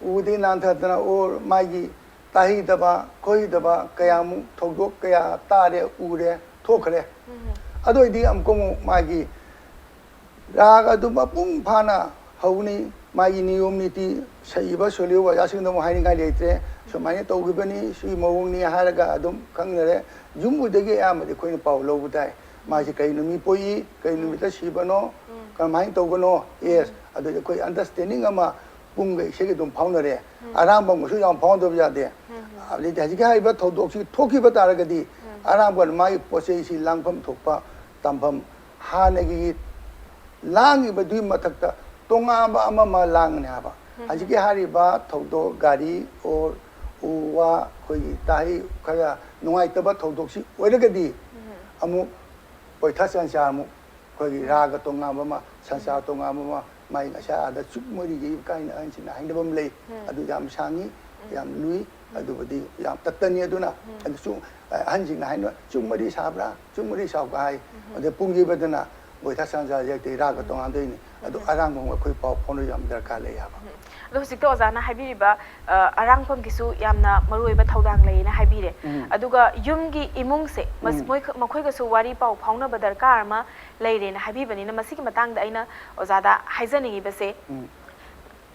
ꯎꯗꯒꯤ ꯅꯥꯟꯊꯗꯅ ꯑꯣꯔ ꯃꯥꯒꯤ ꯇꯥꯍꯩꯗꯕ ꯈꯣꯏꯗꯕ ꯀꯌꯥꯃꯨꯛ ꯊꯧꯗꯣꯛ ꯀꯌꯥ ꯇꯥꯔꯦ ꯎꯔꯦ ꯊꯣꯛꯈ꯭ꯔꯦ꯫ ꯑꯗꯨ ꯑꯣꯏꯗꯤ ꯑꯃꯨꯛꯀ ꯑꯃꯨꯛ ꯃꯥꯒꯤ ꯔꯥꯒ ꯑꯗꯨ ꯃꯄꯨꯡ ꯐꯥꯅ ꯍꯧꯅꯤ꯫ ꯃꯥꯒꯤ ꯅꯤꯌꯣꯝ ꯅꯤꯇꯤ ꯁꯛꯏꯕ ꯁꯣꯜꯂꯤꯕ ꯑꯣꯖꯥꯁꯤꯡꯗ ꯑꯃꯨꯛ ꯍꯥꯏꯅꯤꯡꯉꯥꯏ ꯂꯩꯇ꯭ꯔꯦ꯫ ꯁꯨꯃꯥꯏꯅ ꯇꯧꯈꯤꯕꯅꯤ, ꯁꯤꯒꯤ ꯃꯑꯣꯡꯅꯤ ꯍꯥꯏꯔꯒ ꯑꯗꯨꯝ ꯈꯪꯅꯔꯦ꯫ ꯌꯨꯝꯕꯨꯗꯒꯤ ꯑꯌꯥꯝꯕꯗꯤ ꯑꯩꯈꯣꯏꯅ ꯄꯥꯎ ꯂꯧꯕ ꯇꯥꯏ꯫ ꯃꯥꯁꯤ ꯀꯔꯤ ꯅꯨꯃꯤꯠ ꯄꯣꯛꯏ, ꯀꯔꯤ ꯅꯨꯃꯤꯠꯇ ꯁꯤꯕꯅꯣ, ꯀꯔꯝꯍꯥꯏꯅ ꯇꯧꯕꯅꯣ, ꯌꯦꯁ꯫ ꯑꯗꯨꯗꯤ ꯑꯩꯈꯣꯏ ꯑꯟꯗꯔꯁꯇꯦꯟꯗꯤꯡ ꯑꯃ ꯄꯨꯡꯒ ꯏꯁꯩꯒ ꯑꯗꯨꯝ ꯐꯥꯎꯅꯔꯦ꯫ ꯑꯔꯥꯡꯕꯝꯒꯁꯨ ꯌꯥꯝ ꯐꯥꯎꯅꯗꯕ ꯌꯥꯗꯦ꯫ ꯑꯗꯩꯗꯤ ꯍꯧꯖꯤꯛꯀꯤ ꯍꯥꯏꯔꯤꯕ ꯊꯧꯗꯣꯛꯁꯤ ꯊꯣꯛꯈꯤꯕ ꯇꯥꯔꯒꯗꯤ ꯑꯔꯥꯡꯕꯝꯅ ꯃꯥꯒꯤ ꯄꯣꯠ ꯆꯩꯁꯤ ꯂꯥꯡꯐꯝ ꯊꯣꯛꯄ ꯇꯝꯐꯝ ꯍꯥꯟꯅꯒꯤ ꯂꯥꯡꯉꯤꯕꯗꯨꯒꯤ ꯃꯊꯛꯇ ꯇꯣꯉꯥꯟꯕ ꯑꯃ ꯑꯃ ꯂꯥꯡꯒꯅꯤ ꯍꯥꯏꯕ꯫ ꯍꯧꯖꯤꯛꯀꯤ ꯍꯥꯏꯔꯤꯕ ꯊꯧꯗꯣꯛ ꯒꯥꯔꯤ ꯑꯣꯔ ꯎ ꯋꯥ ꯑꯩꯈꯣꯏꯒꯤ ꯇꯥꯍꯩ ꯈꯔ ꯅꯨꯡꯉꯥꯏꯇꯕ ꯊꯧꯗꯣꯛꯁꯤ ꯑꯣꯏꯔꯒꯗꯤ ꯑꯃꯨꯛ ꯀꯣꯏꯊ ꯆꯟꯆꯥ ꯑꯃꯨꯛ ꯑꯩꯈꯣꯏꯒꯤ ꯔꯥꯒ ꯇꯣꯉꯥꯟꯕ ꯑꯃ, ꯁꯟꯆꯥ ꯇꯣꯉꯥꯟꯕ ꯑꯃ, ꯃꯥꯏ ꯉꯁꯥꯏ ꯑꯥꯗ ꯆꯨꯛ ꯃꯔꯤ ꯌꯩꯕ ꯀꯥꯏꯅ ꯑꯍꯟꯁꯤꯡꯅ ꯍꯥꯏꯅꯕ ꯑꯃ ꯂꯩ꯫ ꯑꯗꯨ ꯌꯥꯝ ꯁꯥꯡꯉꯤ, ꯌꯥꯝ ꯂꯨꯏ, ꯑꯗꯨꯕꯨꯗꯤ ꯌꯥꯝ ꯇꯠꯇꯅꯤ꯫ ꯑꯗꯨꯅ ꯑꯗꯨꯁꯨ ꯑꯍꯟꯁꯤꯡꯅ ꯍꯥꯏꯅ ꯆꯨꯛ ꯃꯔꯤ ꯁꯥꯕ꯭ꯔꯥ, ꯆꯨꯛ ꯃꯔꯤ ꯁꯥꯎꯒ ꯍꯥꯏ꯫ ꯑꯗꯩ ꯄꯨꯡ ꯌꯩꯕꯗꯅ ꯕꯣꯏꯊꯥ ꯁꯟꯆꯥ ꯌꯩꯔꯛꯇꯩ ꯔꯥꯒ ꯇꯣꯉꯥꯟꯗꯣꯏꯅꯤ꯫ ꯑꯗꯨ ꯑꯔꯥꯡꯕꯝ ꯑꯩꯈꯣꯏ ꯄꯥꯎ ꯐꯥꯎꯅ ꯌꯥꯝ ꯗꯔꯀꯥꯔ ꯂꯩ ꯍꯥꯏꯕ꯫ ꯑꯗꯣ ꯍꯧꯖꯤꯛꯇ ꯑꯣꯖꯥꯅ ꯍꯥꯏꯕꯤꯔꯤꯕ ꯑ, ꯑꯔꯥꯡꯐꯝꯒꯤꯁꯨ ꯌꯥꯝꯅ ꯃꯔꯨꯑꯣꯏꯕ ꯊꯧꯗꯥꯡ ꯂꯩꯌꯦꯅ ꯍꯥꯏꯕꯤꯔꯦ꯫ ꯑꯗꯨꯒ ꯌꯨꯝꯒꯤ ꯏꯃꯨꯡꯁꯦ ꯃꯁ- ꯃꯣꯏ ꯃꯈꯣꯏꯒꯁꯨ ꯋꯥꯔꯤ ꯄꯥꯎ ꯐꯥꯎꯅꯕ ꯗꯔꯀꯥꯔ ꯑꯃ ꯂꯩꯔꯦꯅ ꯍꯥꯏꯕꯤꯕꯅꯤꯅ ꯃꯁꯤꯒꯤ ꯃꯇꯥꯡꯗ ꯑꯩꯅ ꯑꯣꯖꯥꯗ ꯍꯥꯏꯖꯅꯤꯡꯉꯤꯕꯁꯦ,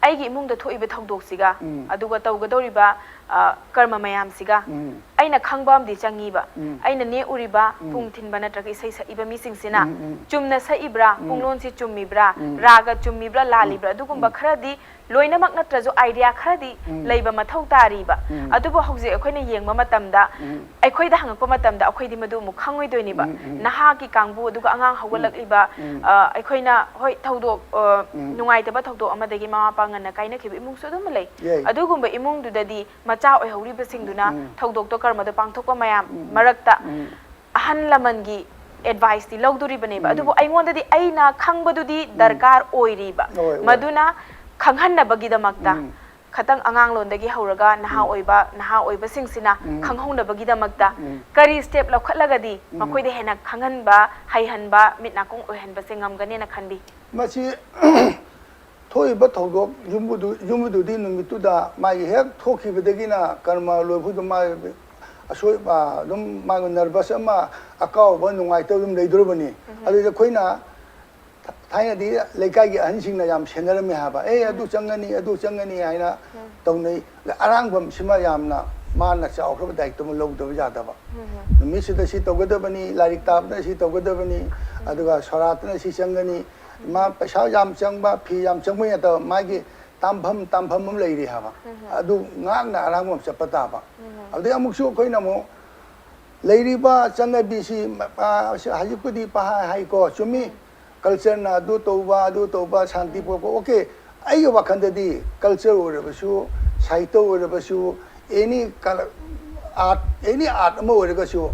ꯑꯩꯒꯤ ꯏꯃꯨꯡꯗ ꯊꯣꯛꯏꯕ ꯊꯧꯗꯣꯛꯁꯤꯒ ꯑꯗꯨꯒ ꯇꯧꯒꯗꯧꯔꯤꯕ ꯑ, ꯀꯔꯃ ꯃꯌꯥꯝꯁꯤꯒ ꯎꯝ꯫ ꯑꯩꯅ ꯈꯪꯕ ꯑꯃꯗꯤ ꯆꯪꯉꯤꯕ꯫ ꯎꯝ꯫ ꯑꯩꯅ ꯅꯦꯛꯎꯔꯤꯕ ꯎꯝ꯫ ꯄꯨꯡ ꯊꯤꯟꯕ ꯅꯠꯇ꯭ꯔꯒ ꯏꯁꯩ ꯁꯛꯏꯕ ꯃꯤꯁꯤꯡꯁꯤꯅ ꯎꯝ, ꯎꯝ꯫ ꯆꯨꯝꯅ ꯁꯛꯏꯕ꯭ꯔꯥ, ꯎꯝ꯫ ꯄꯨꯡꯂꯣꯟꯁꯤ ꯆꯨꯝꯃꯤꯕ꯭ꯔꯥ, ꯎꯝ꯫ ꯔꯥꯒ ꯆꯨꯝꯃꯤꯕ꯭ꯔꯥ, ꯎꯝ꯫ ꯂꯥꯜꯂꯤꯕ꯭ꯔꯥ, ꯑꯗꯨꯒꯨꯝꯕ ꯎꯝ꯫ ꯈꯔꯗꯤ ꯂꯣꯏꯅꯃꯛ ꯅꯠꯇ꯭ꯔꯁꯨ idea ꯈꯔꯗꯤ ꯎꯝ꯫ ꯂꯩꯕ ꯃꯊꯧ ꯇꯥꯔꯤꯕ꯫ ꯎꯝ꯫ ꯑꯗꯨꯕꯨ ꯍꯧꯖꯤꯛ ꯑꯩꯈꯣꯏꯅ ꯌꯦꯡꯕ ꯃꯇꯝꯗ ꯎꯝ꯫ ꯑꯩꯈꯣꯏꯗ ꯍꯪꯉꯛꯄ ꯃꯇꯝꯗ ꯑꯩꯈꯣꯏꯗꯤ ꯃꯗꯨ ꯑꯃꯨꯛ ꯈꯪꯉꯣꯏꯗꯣꯏꯅꯦꯕ꯫ ꯎꯝ, ꯎꯝ꯫ ꯅꯍꯥꯒꯤ ꯀꯥꯡꯕꯨ, ꯑꯗꯨꯒ ꯑꯉꯥꯡ ꯍꯧꯒꯠꯂꯛꯂꯤꯕ, ꯎꯝ꯫ ꯑ, ꯑꯩꯈꯣꯏꯅ, ꯍꯣꯏ, ꯊꯧꯗꯣꯛ, ꯑ, ꯎꯝ꯫ ꯅꯨꯡꯉꯥꯏꯇꯕ ꯊꯧꯗꯣꯛ ꯑꯃꯗꯒꯤ ꯃꯃꯥ ꯃꯄꯥ ꯉꯟꯅ ꯀꯥꯏꯅꯈꯤꯕ ꯏꯃꯨꯡꯁꯨ ꯑꯗꯨꯝ ꯂꯩ꯫ ꯌꯥꯏ꯫ ꯑꯗꯨꯒꯨꯝꯕ ꯏꯃꯨꯡꯗꯨꯗꯗꯤ ꯃꯆꯥ ꯑꯣꯏꯍꯧꯔꯤꯕꯁꯤꯡꯗꯨꯅ ꯎꯝ꯫ ꯊꯧꯗꯣꯛꯇꯣ, ꯀꯔꯃꯗꯣ ꯄꯥꯡꯊꯣꯛꯄ ꯃꯌꯥꯝ ꯎꯝ, ꯎꯝ꯫ ꯃꯔꯛꯇ ꯎꯝ꯫ ꯑꯍꯜ ꯂꯃꯟꯒꯤ adviceꯇꯤ ꯂꯧꯗꯣꯔꯤꯕꯅꯦꯕ꯫ ꯎꯝ꯫ ꯑꯗꯨꯕꯨ ꯑꯩꯉꯣꯟꯗꯗꯤ ꯑꯩꯅ ꯈꯪꯕꯗꯨꯗꯤ ꯎꯝ꯫ ꯗꯔꯀꯥꯔ ꯑꯣꯏꯔꯤꯕ꯫ ꯍꯣꯏ, ꯍꯣꯏ꯫ ꯃꯗꯨꯅ ꯈꯪꯍꯟꯅꯕꯒꯤꯗꯃꯛꯇ ꯎꯝ꯫ ꯈꯇꯪ ꯑꯉꯥꯡꯂꯣꯟꯗꯒꯤ ꯍꯧꯔꯒ ꯅꯍꯥ ꯎꯝ꯫ ꯑꯣꯏꯕ, ꯅꯍꯥ ꯑꯣꯏꯕꯁꯤꯡꯁꯤꯅ ꯎꯝ꯫ ꯈꯪꯍꯧꯅꯕꯒꯤꯗꯃꯛꯇ ꯎꯝ꯫ ꯀꯔꯤ step ꯂꯧꯈꯠꯂꯒꯗꯤ ꯎꯝ꯫ ꯃꯈꯣꯏꯗ ꯍꯦꯟꯅ ꯈꯪꯍꯟꯕ, ꯍꯩꯍꯟꯕ, ꯃꯤꯠ ꯅꯥꯀꯣꯡ ꯑꯣꯏꯍꯟꯕꯁꯦ ꯉꯝꯒꯅꯦꯅ ꯈꯟꯕꯤ? ꯃꯁꯤ ꯊꯣꯛꯏꯕ ꯊꯧꯗꯣꯛ ꯌꯨꯝꯕꯨꯗꯨ-, ꯌꯨꯝꯕꯨꯗꯨꯗꯤ ꯅꯨꯃꯤꯠꯇꯨꯗ ꯃꯥꯒꯤ ꯍꯦꯛ ꯊꯣꯛꯈꯤꯕꯗꯒꯤꯅ ꯀꯔꯃ ꯂꯣꯏꯐꯥꯎꯗ ꯃꯥ ꯑꯁꯣꯏ-, ꯑ, ꯑꯗꯨꯝ ꯃꯥꯒꯤ nervous ꯑꯃ, ꯑꯀꯥꯎꯕ, ꯅꯨꯡꯉꯥꯏꯇꯕ ꯑꯗꯨꯝ ꯂꯩꯗꯣꯔꯕꯅꯤ꯫ ꯎꯝ꯫ ꯑꯗꯨꯗ ꯑꯩꯈꯣꯏꯅ ꯊ-, ꯊꯥꯏꯅꯗꯤ ꯂꯩꯀꯥꯏꯒꯤ ꯑꯍꯟꯁꯤꯡꯅ ꯌꯥꯝ ꯁꯦꯟꯅꯔꯝꯃꯦ ꯍꯥꯏꯕ, "ꯑꯦ, ꯑꯗꯨ ꯎꯝ꯫ ꯆꯪꯒꯅꯤ, ꯑꯗꯨ ꯆꯪꯒꯅꯤ" ꯍꯥꯏꯅ ꯎꯝ꯫ ꯇꯧꯅꯩ꯫ ꯑꯔꯥꯡꯕꯝꯁꯤꯃ ꯌꯥꯝꯅ ꯃꯥꯅ ꯆꯥꯎꯈ꯭ꯔꯕ ꯗꯥꯏꯇꯃ ꯂꯧꯗꯕ ꯌꯥꯗꯕ꯫ ꯎꯝ꯫ ꯅꯨꯃꯤꯠꯁꯤꯗ ꯁꯤ ꯇꯧꯒꯗꯕꯅꯤ, ꯂꯥꯏꯔꯤꯛ ꯇꯥꯕꯗ ꯁꯤ ꯇꯧꯒꯗꯕꯅꯤ, ꯎꯝ꯫ ꯑꯗꯨꯒ ꯁꯣꯔꯥꯠꯇꯅ ꯁꯤ ꯆꯪꯒꯅꯤ꯫ ꯃꯥ ꯄꯩꯁꯥ ꯌꯥꯝ ꯆꯪꯕ, ꯐꯤ ꯌꯥꯝ ꯆꯪꯕ ꯅꯠꯇꯕ, ꯃꯥꯒꯤ ꯇꯥꯝꯐꯝ, ꯇꯥꯝꯐꯝ ꯑꯃ ꯂꯩꯔꯤ ꯍꯥꯏꯕ꯫ ꯎꯝ꯫ ꯑꯗꯨ ꯉꯥꯛꯅ ꯑꯔꯥꯡꯕꯝ ꯆꯠꯄ ꯇꯥꯕ꯫ ꯎꯝ꯫ ꯑꯗꯩ ꯑꯃꯨꯛꯁꯨ ꯑꯩꯈꯣꯏꯅ ꯑꯃꯨꯛ ꯂꯩꯔꯤꯕ ꯆꯠꯅꯕꯤꯁꯤ, ꯑ, ꯍꯧꯖꯤꯛꯄꯨꯗꯤ ꯄꯍꯥꯏ ꯍꯥꯏꯀꯣ, ꯆꯨꯝꯃꯤ꯫ ꯎꯝ꯫ Cultureꯅ ꯑꯗꯨ ꯇꯧꯕ, ꯑꯗꯨ ꯇꯧꯕ, ꯁꯥꯟꯇꯤ ꯎꯝ꯫ ꯄꯨꯔꯛꯄ, okay꯫ ꯑꯩꯒꯤ ꯋꯥꯈꯜꯗꯗꯤ culture ꯑꯣꯏꯔꯕꯁꯨ, ꯁꯥꯍꯤꯇ꯭ꯌ ꯑꯣꯏꯔꯕꯁꯨ, any colour, art, any art ꯑꯃ ꯑꯣꯏꯔꯒꯁꯨ,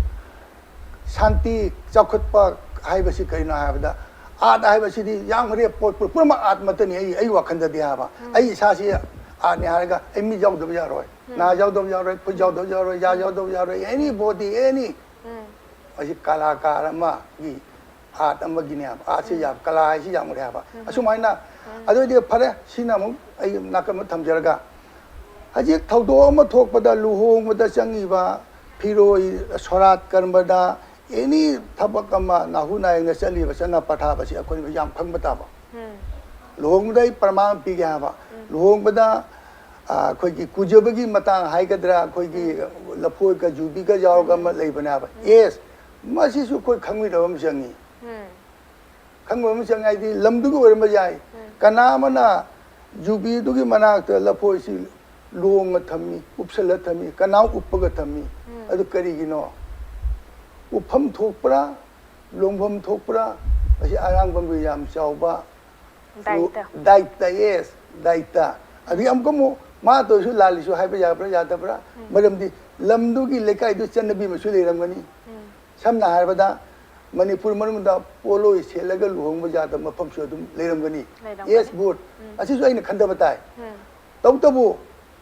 ꯁꯥꯟꯇꯤ, ꯆꯥꯎꯈꯠꯄ ꯍꯥꯏꯕꯁꯤ ꯀꯔꯤꯅꯣ ꯍꯥꯏꯕꯗ, art ꯍꯥꯏꯕꯁꯤꯗꯤ ꯌꯥꯝꯈ꯭ꯔꯦ, ꯄꯣꯠ ꯄꯨꯝꯅꯃꯛ art ꯃꯛꯇꯅꯤ꯫ ꯑꯩ, ꯑꯩꯒꯤ ꯋꯥꯈꯜꯗꯗꯤ ꯍꯥꯏꯕ, ꯎꯝ꯫ ꯑꯩ ꯏꯁꯥꯁꯤ artꯅꯤ ꯍꯥꯏꯔꯒ ꯑꯩ ꯃꯤꯠ ꯌꯥꯎꯗꯕ ꯌꯥꯔꯣꯏ, ꯎꯝ꯫ ꯅꯥ ꯌꯥꯎꯗꯕ ꯌꯥꯔꯣꯏ, ꯈꯨꯠ ꯎꯝ꯫ ꯌꯥꯎꯗꯕ ꯌꯥꯔꯣꯏ, ꯌꯥ ꯎꯝ꯫ ꯌꯥꯎꯗꯕ ꯌꯥꯔꯣꯏ, any ꯎꯝ꯫ Body, any꯫ ꯎꯝ꯫ ꯑꯁꯤ ꯀꯂꯥꯀꯥꯔ ꯑꯃꯒꯤ art ꯑꯃꯒꯤꯅꯦ ꯍꯥꯏꯕ, artꯁꯤ ꯎꯝ꯫ ꯌꯥꯝ, ꯀꯂꯥ ꯍꯥꯏꯁꯤ ꯌꯥꯝꯈ꯭ꯔꯦ ꯍꯥꯏꯕ꯫ ꯎꯝ꯫ ꯑꯁꯨꯃꯥꯏꯅ, ꯎꯝ꯫ ꯑꯗꯨꯑꯣꯏꯗꯤ ꯐꯔꯦ, ꯁꯤꯅ ꯑꯃꯨꯛ ꯑꯩ ꯅꯥꯀꯟ ꯑꯃ ꯊꯝꯖꯔꯒ, ꯍꯧꯖꯤꯛ ꯊꯧꯗꯣꯛ ꯑꯃ ꯊꯣꯛꯄꯗ, ꯂꯨꯍꯣꯡꯕꯗ ꯆꯪꯉꯤꯕ ꯐꯤꯔꯣꯏ, ꯁꯣꯔꯥꯠ ꯀꯔꯝꯕꯗ, any ꯊꯕꯛ ꯑꯃ ꯅꯥꯍꯨꯠ ꯅꯥꯌꯦꯡꯗ ꯆꯠꯂꯤꯕ ꯆꯠꯅ ꯄꯊꯥꯞ ꯑꯁꯤ ꯑꯩꯈꯣꯏꯅ ꯌꯥꯝ ꯈꯪꯕ ꯇꯥꯕ꯫ ꯎꯝ꯫ ꯂꯨꯍꯣꯡꯕꯗ ꯑꯩ ꯄ꯭ꯔꯃꯥꯟ ꯄꯤꯒꯦ ꯍꯥꯏꯕ꯫ ꯎꯝ꯫ ꯂꯨꯍꯣꯡꯕꯗ ꯑꯩꯈꯣꯏꯒꯤ ꯀꯨꯖꯕꯒꯤ ꯃꯇꯥꯡ ꯍꯥꯏꯒꯗ꯭ꯔꯥ, ꯑꯩꯈꯣꯏꯒꯤ ꯂꯐꯣꯏꯒ ꯌꯨꯕꯤꯒ ꯌꯥꯎꯔꯒ ꯑꯃ ꯂꯩꯕꯅꯦ ꯍꯥꯏꯕ꯫ ꯌꯦꯁ, ꯃꯁꯤꯁꯨ ꯑꯩꯈꯣꯏ ꯈꯪꯃꯤꯟꯅꯕ ꯑꯃ ꯆꯪꯉꯤ꯫ ꯈꯪꯕ ꯑꯃ ꯆꯪꯉꯦ ꯍꯥꯏꯗꯤ ꯂꯝꯗꯨꯒꯤ ꯑꯣꯏꯔꯝꯕ ꯌꯥꯏ꯫ ꯀꯅꯥ ꯑꯃꯅ ꯌꯨꯕꯤꯗꯨꯒꯤ ꯃꯅꯥꯛꯇ ꯂꯐꯣꯏꯁꯤ ꯂꯣꯡꯉ ꯊꯝꯃꯤ, ꯎꯞꯁꯜꯂ ꯊꯝꯃꯤ, ꯀꯅꯥ ꯎꯞꯄꯒ ꯊꯝꯃꯤ? ꯑꯗꯨ ꯀꯔꯤꯒꯤꯅꯣ? ꯎꯞꯐꯝ ꯊꯣꯛꯄ꯭ꯔꯥ, ꯂꯣꯡꯐꯝ ꯊꯣꯛꯄ꯭ꯔꯥ? ꯑꯁꯤ ꯑꯔꯥꯡꯕꯝꯒꯤ ꯌꯥꯝ ꯆꯥꯎꯕ ꯗꯥꯏꯇ꯫ ꯗꯥꯏꯇ, ꯌꯦꯁ, ꯗꯥꯏꯇ꯫ ꯑꯗꯒꯤ ꯑꯃꯨꯛꯀ ꯑꯃꯨꯛ ꯃꯥ ꯇꯧꯔꯤꯁꯨ ꯂꯥꯜꯂꯤꯁꯨ ꯍꯥꯏꯕ ꯌꯥꯕ꯭ꯔꯥ ꯌꯥꯗꯕ꯭ꯔꯥ? ꯃꯔꯝꯗꯤ ꯂꯝꯗꯨꯒꯤ ꯂꯩꯀꯥꯏꯗꯨ ꯆꯠꯅꯕꯤ ꯑꯃꯁꯨ ꯂꯩꯔꯝꯒꯅꯤ꯫ ꯁꯝꯅ ꯍꯥꯏꯔꯕꯗ ꯃꯅꯤꯄꯨꯔ ꯃꯅꯨꯡꯗ ꯄꯣꯠꯂꯣꯏ ꯁꯦꯠꯂꯒ ꯂꯨꯍꯣꯡꯕ ꯌꯥꯗꯕ ꯃꯐꯝꯁꯨ ꯑꯗꯨꯝ ꯂꯩꯔꯝꯒꯅꯤ꯫ ꯂꯩꯔꯝꯒꯅꯤ꯫ ꯌꯦꯁ, ꯕꯣꯠ꯫ ꯑꯁꯤꯁꯨ ꯑꯩꯅ ꯈꯟꯊꯕ ꯇꯥꯏ꯫ ꯇꯧꯕꯇꯕꯨ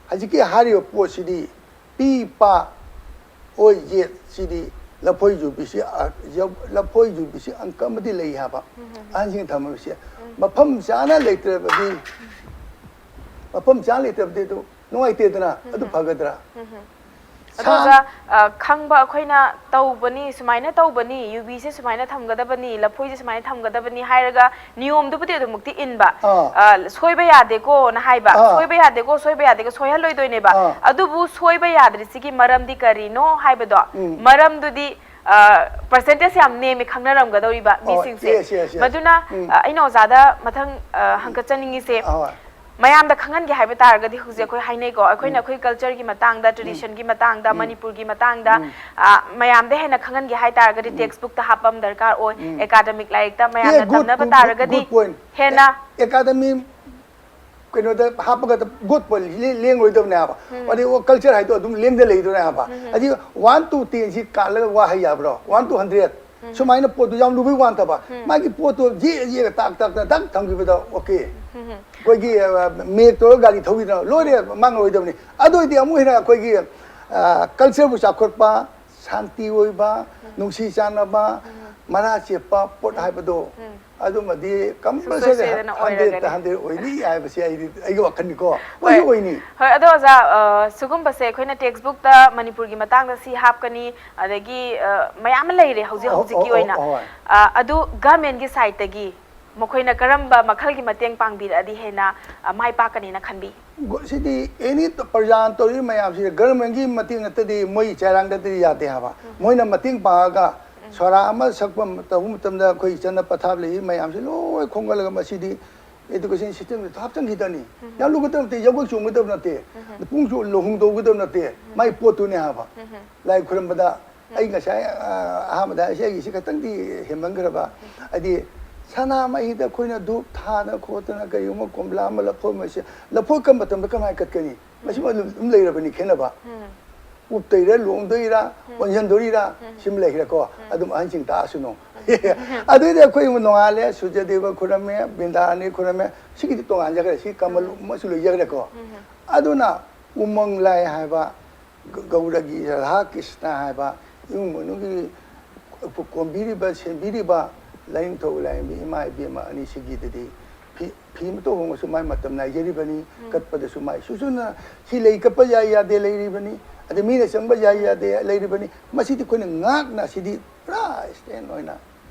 ꯍꯧꯖꯤꯛꯀꯤ ꯍꯥꯏꯔꯤꯕ ꯄꯣꯠꯁꯤꯗꯤ ꯄꯤ ꯄꯥ ꯑꯣꯏ ꯌꯦꯠ ꯁꯤꯗꯤ ꯂꯐꯣꯏ ꯌꯨꯕꯤꯁꯤ, ꯑ, ꯌ-, ꯂꯐꯣꯏ ꯌꯨꯕꯤꯁꯤ ꯑꯪꯀ ꯑꯃꯗꯤ ꯂꯩ ꯍꯥꯏꯕ꯫ ꯑꯍꯟꯁꯤꯡꯅ ꯊꯝꯃꯤꯕꯁꯦ ꯃꯐꯝ ꯆꯥꯅ ꯂꯩꯇ꯭ꯔꯕꯗꯤ, ꯃꯐꯝ ꯆꯥꯅ ꯂꯩꯇ꯭ꯔꯕꯗꯤ ꯑꯗꯨ ꯅꯨꯡꯉꯥꯏꯇꯦꯗꯅ, ꯑꯗꯨ ꯐꯒꯗ꯭ꯔꯥ? ꯑꯗꯨꯒ, ꯑ, ꯈꯪꯕ ꯑꯩꯈꯣꯏꯅ ꯇꯧꯕꯅꯤ, ꯁꯨꯃꯥꯏꯅ ꯇꯧꯕꯅꯤ, ꯌꯨꯕꯤꯁꯦ ꯁꯨꯃꯥꯏꯅ ꯊꯝꯒꯗꯕꯅꯤ, ꯂꯐꯣꯏꯁꯦ ꯁꯨꯃꯥꯏꯅ ꯊꯝꯒꯗꯕꯅꯤ ꯍꯥꯏꯔꯒ ꯅꯤꯌꯣꯝꯗꯨꯕꯨꯗꯤ ꯑꯗꯨꯃꯛꯇꯤ ꯏꯟꯕ꯫ ꯑꯥ꯫ ꯑ, ꯁꯣꯏꯕ ꯌꯥꯗꯦꯀꯣꯅ ꯍꯥꯏꯕ꯫ ꯑꯥ꯫ ꯁꯣꯏꯕ ꯌꯥꯗꯦꯀꯣ, ꯁꯣꯏꯕ ꯌꯥꯗꯦꯀꯣ, ꯁꯣꯏꯍꯜꯂꯣꯏꯗꯣꯏꯅꯦꯕ꯫ ꯑꯥ꯫ ꯑꯗꯨꯕꯨ ꯁꯣꯏꯕ ꯌꯥꯗ꯭ꯔꯤꯁꯤꯒꯤ ꯃꯔꯝꯗꯤ ꯀꯔꯤꯅꯣ ꯍꯥꯏꯕꯗꯣ, ꯎꯝ꯫ ꯃꯔꯝꯗꯨꯗꯤ, ꯑ, ꯄꯔꯁꯦꯟꯇꯦꯖ ꯌꯥꯝ ꯅꯦꯝꯃꯦ ꯈꯪꯅꯔꯝꯒꯗꯧꯔꯤꯕ ꯑꯣ, ꯃꯤꯁꯤꯡꯁꯦ꯫ Yes, yes, yes. ꯃꯗꯨꯅ, ꯎꯝ꯫ ꯑ, ꯑꯩꯅ ꯑꯣꯖꯥꯗ ꯃꯊꯪ, ꯑ, ꯍꯪꯒꯠꯆꯅꯤꯡꯉꯤꯁꯦ, ꯑꯍꯣꯏ꯫ ꯃꯌꯥꯝꯗ ꯈꯪꯍꯟꯒꯦ ꯍꯥꯏꯕ ꯇꯥꯔꯒꯗꯤ ꯍꯧꯖꯤꯛ ꯑꯩꯈꯣꯏ ꯍꯥꯏꯅꯩꯀꯣ, ꯑꯩꯈꯣꯏꯅ ꯎꯝ꯫ ꯑꯩꯈꯣꯏ ꯀꯜꯆꯔꯒꯤ ꯃꯇꯥꯡꯗ, ꯎꯝ꯫ ꯇ꯭ꯔꯦꯗꯤꯁꯟꯒꯤ ꯃꯇꯥꯡꯗ, ꯎꯝ꯫ ꯃꯅꯤꯄꯨꯔꯒꯤ ꯃꯇꯥꯡꯗ, ꯎꯝ꯫ ꯑ, ꯃꯌꯥꯝꯗ ꯍꯦꯟꯅ ꯈꯪꯍꯟꯒꯦ ꯍꯥꯏ ꯇꯥꯔꯒꯗꯤ ꯎꯝ꯫ ꯇꯦꯛꯁ ꯕꯨꯛꯇ ꯍꯥꯞꯄ ꯑꯃ ꯗꯔꯀꯥꯔ ꯑꯣꯏ꯫ ꯎꯝ꯫ ꯑꯦꯀꯥꯗꯃꯤꯛ ꯂꯥꯏꯔꯤꯛꯇ ꯃꯌꯥꯝꯅ ꯑꯦ, good, ꯇꯝꯅꯕ good, ꯇꯥꯔꯒꯗꯤ good point. ꯍꯦꯟꯅ ꯑꯦ-, ꯑꯦꯀꯥꯗꯃꯤ ꯀꯩꯅꯣꯗ ꯍꯥꯞꯄꯒ ꯒꯨꯗ ꯄꯣꯏꯟ ꯂꯦꯡ-, ꯂꯦꯡꯂꯣꯏꯗꯕꯅꯦ ꯍꯥꯏꯕ꯫ ꯎꯝ꯫ ꯑꯗꯩ ꯀꯜꯆꯔ ꯍꯥꯏꯗꯣ ꯑꯗꯨꯝ ꯂꯦꯡꯗ ꯂꯩꯗꯣꯏꯅꯦ ꯍꯥꯏꯕ꯫ ꯎꯝ꯫ ꯑꯗꯩ ꯋꯥꯟ ꯇꯨ ꯇꯦꯟ ꯁꯤ ꯀꯥꯜꯂꯒ ꯋꯥ ꯍꯥꯏ ꯌꯥꯕ꯭ꯔꯣ? One two hundred. ꯎꯝ꯫ ꯁꯨꯃꯥꯏꯅ ꯄꯣꯠꯇꯨ ꯌꯥꯝ ꯂꯨꯕꯩ ꯋꯥ ꯅꯠꯇꯕ꯫ ꯎꯝ꯫ ꯃꯥꯒꯤ ꯄꯣꯠꯇꯣ ꯌꯦꯛꯑ ꯌꯦꯛꯑ ꯇꯥꯛ ꯇꯥꯛ ꯇꯥꯛ ꯇꯥꯛ ꯊꯝꯈꯤꯕꯗ ꯑꯣꯀꯦ꯫ ꯎꯝ꯫ ꯑꯩꯈꯣꯏꯒꯤ, ꯑ, ꯃꯦꯞ ꯇꯧꯔꯒ ꯒꯥꯔꯤ ꯊꯧꯈꯤꯗꯅ ꯂꯣꯏꯔꯦ, ꯎꯝ꯫ ꯃꯥꯡꯉꯔꯣꯏꯗꯕꯅꯤ꯫ ꯑꯗꯨ ꯑꯣꯏꯔꯗꯤ ꯑꯃꯨꯛ ꯍꯦꯟꯅ ꯑꯩꯈꯣꯏꯒꯤ, ꯑ, ꯀꯜꯆꯔꯕꯨ ꯆꯥꯎꯈꯠꯄ, ꯁꯥꯟꯇꯤ ꯑꯣꯏꯕ, ꯎꯝ꯫ ꯅꯨꯡꯁꯤ ꯆꯥꯟꯅꯕ, ꯎꯝ꯫ ꯃꯔꯥ ꯆꯦꯠꯄ ꯄꯣꯠ ꯎꯝ꯫ ꯍꯥꯏꯕꯗꯣ ꯎꯝ꯫ ꯑꯗꯨꯃꯗꯤ ꯁꯨꯡꯁꯣꯏ ꯀꯝꯄꯜꯁꯔꯤ ꯁꯣꯏꯗꯅ ꯍꯟꯗ꯭ꯔꯦꯠꯇ ꯑꯣꯏꯔꯒꯅꯤ꯫ ꯍꯟꯗ꯭ꯔꯦꯠ ꯑꯣꯏꯅꯤ ꯍꯥꯏꯕꯁꯦ ꯑꯩꯗꯤ, ꯑꯩꯒꯤ ꯋꯥꯈꯜꯅꯤꯀꯣ꯫ ꯍꯣꯏ꯫ ꯑꯣꯏꯁꯨ ꯑꯣꯏꯅꯤ꯫ ꯍꯣꯏ, ꯑꯗꯣ ꯑꯣꯖꯥ, ꯑ, ꯁꯤꯒꯨꯝꯕꯁꯦ ꯑꯩꯈꯣꯏꯅ ꯇꯦꯛꯁ ꯕꯨꯛꯇ ꯃꯅꯤꯄꯨꯔꯒꯤ ꯃꯇꯥꯡꯗ ꯁꯤ ꯍꯥꯞꯀꯅꯤ, ꯑꯗꯒꯤ, ꯑ, ꯃꯌꯥꯝ ꯑꯃ ꯂꯩꯔꯦ ꯍꯧꯖꯤꯛ ꯑꯣ, ꯍꯧꯖꯤꯛꯀꯤ ꯑꯣ, ꯑꯣ, ꯑꯣꯏꯅ꯫ ꯍꯣꯏ꯫ ꯑ, ꯑꯗꯨ ꯒꯚꯔꯟꯃꯦꯟꯠꯀꯤ ꯁꯥꯏꯠꯇꯒꯤ ꯃꯈꯣꯏꯅ ꯀꯔꯝꯕ ꯃꯈꯜꯒꯤ ꯃꯇꯦꯡ ꯄꯥꯡꯕꯤꯔꯛꯑꯗꯤ ꯍꯦꯟꯅ, ꯑ, ꯃꯥꯏ ꯄꯥꯛꯀꯅꯤꯅ ꯈꯟꯕꯤ? ꯁꯤꯗꯤ ꯑꯦꯅꯤ ꯄ꯭ꯔꯖꯥꯅ ꯇꯧꯔꯤꯕ ꯃꯌꯥꯝꯁꯤ ꯒꯔꯃꯦꯟꯒꯤ ꯃꯇꯦꯡ ꯅꯠꯇꯗꯤ, ꯃꯣꯏ ꯆꯩꯔꯥꯡꯗꯗꯤ ꯌꯥꯗꯦ ꯍꯥꯏꯕ꯫ ꯃꯣꯏꯅ ꯃꯇꯦꯡ ꯄꯥꯡꯉꯒ ꯁꯣꯔꯥ ꯑꯃ ꯁꯛꯄ ꯇꯧꯕ ꯃꯇꯝꯗ ꯑꯩꯈꯣꯏ ꯏꯆꯟꯅ ꯄꯊꯥꯞ ꯂꯩꯔꯤ ꯃꯌꯥꯝꯁꯤ ꯂꯣꯏ ꯈꯣꯝꯒꯠꯂꯒ ꯃꯁꯤꯗꯤ education system ꯗ ꯍꯥꯞꯆꯤꯟꯈꯤꯗꯅꯤ꯫ ꯌꯥꯝ ꯂꯨꯒꯗꯕ ꯅꯠꯇꯦ, ꯌꯥꯝ ꯆꯣꯡꯒꯗꯕ ꯅꯠꯇꯦ, ꯄꯨꯡ ꯆꯣ-, ꯂꯨꯍꯣꯡꯗꯧꯒꯗꯕ ꯅꯠꯇꯦ, ꯃꯥꯏ ꯄꯣꯠꯇꯨꯅꯦ ꯍꯥꯏꯕ꯫ ꯂꯥꯏ ꯈꯨꯔꯝꯕꯗ ꯑꯩ ꯉꯁꯥꯏ, ꯑ, ꯑꯍꯥꯟꯕꯗ ꯍꯥꯏꯁꯦ ꯑꯩꯒꯤꯁꯤ ꯈꯤꯇꯪꯗꯤ ꯍꯦꯟꯃꯟꯈ꯭ꯔꯕ꯫ ꯍꯥꯏꯗꯤ ꯁꯅꯥꯃꯍꯤꯗ ꯑꯩꯈꯣꯏꯅ ꯙꯨꯞ ꯊꯥꯗꯅ ꯈꯣꯠꯇꯅ ꯀꯔꯤꯒꯨꯝꯕ ꯀꯣꯝꯂꯥ ꯑꯃ ꯂꯐꯣꯏ ꯑꯃ ꯁꯤ-, ꯂꯐꯣꯏ ꯀꯔꯝꯕ ꯃꯇꯝꯗ ꯀꯃꯥꯏꯅ ꯀꯠꯀꯅꯤ? ꯃꯁꯤꯃ ꯑꯗꯨꯝ ꯑꯗꯨꯝ ꯂꯩꯔꯕꯅꯤ ꯈꯦꯠꯅꯕ꯫ ꯎꯞꯇꯣꯏꯔꯥ, ꯂꯣꯡꯗꯣꯏꯔꯥ, ꯑꯣꯟꯁꯤꯟꯗꯣꯔꯤꯔꯥ, ꯁꯤꯃ ꯂꯩꯈ꯭ꯔꯦꯀꯣ꯫ ꯑꯗꯨꯝ ꯑꯍꯟꯁꯤꯡ ꯇꯥꯛꯑꯁꯅꯨ꯫ ꯑꯗꯨꯏꯗꯤ ꯑꯩꯈꯣꯏ ꯅꯣꯡꯉꯥꯜꯂꯦ, ꯁꯨꯔꯖꯗꯦꯕ ꯈꯨꯔꯝꯃꯦ, ꯕ꯭ꯔꯤꯟꯗꯥꯔꯥꯅꯤ ꯈꯨꯔꯝꯃꯦ, ꯁꯤꯒꯤꯗꯤ ꯇꯣꯉꯥꯟꯖꯈ꯭ꯔꯦ, ꯁꯤ ꯀꯃꯜ ꯑꯃꯁꯨ ꯂꯩꯖꯈ꯭ꯔꯦꯀꯣ꯫ ꯑꯗꯨꯅ ꯎꯃꯪ ꯂꯥꯏ ꯍꯥꯏꯕ, ꯒ-, ꯒꯧꯔꯒꯤ ꯔꯥꯙꯥ ꯀ꯭ꯔꯤꯁꯅ ꯍꯥꯏꯕ ꯏꯃꯨꯡ ꯃꯅꯨꯡꯒꯤ ꯀꯣꯝꯕꯤꯔꯤꯕ, ꯁꯦꯝꯕꯤꯔꯤꯕ ꯂꯥꯏꯅꯤꯡꯊꯧ ꯂꯥꯏꯔꯦꯝꯕꯤ ꯏꯃꯥ ꯏꯕꯦꯝꯃ ꯑꯅꯤꯁꯤꯒꯤꯗꯗꯤ ꯐꯤ, ꯐꯤ ꯑꯃꯇ ꯍꯣꯡꯉꯁꯨ ꯃꯥꯏ ꯃꯇꯝ ꯅꯥꯏꯖꯔꯤꯕꯅꯤ, ꯀꯠꯄꯗꯁꯨ ꯃꯥꯏ ꯁꯨꯁꯨꯅ ꯁꯤ ꯂꯩ ꯀꯠꯄ ꯌꯥꯏ ꯌꯥꯗꯦ ꯂꯩꯔꯤꯕꯅꯤ, ꯑꯗꯩ ꯃꯤꯅ ꯆꯪꯕ ꯌꯥꯏ ꯌꯥꯗꯦ ꯂꯩꯔꯤꯕꯅꯤ꯫ ꯃꯁꯤꯗꯤ ꯑꯩꯈꯣꯏꯅ ꯉꯥꯛꯅ ꯁꯤꯗꯤ ꯄꯨꯔꯥ ꯁ꯭ꯇꯦꯟ ꯑꯣꯏꯅ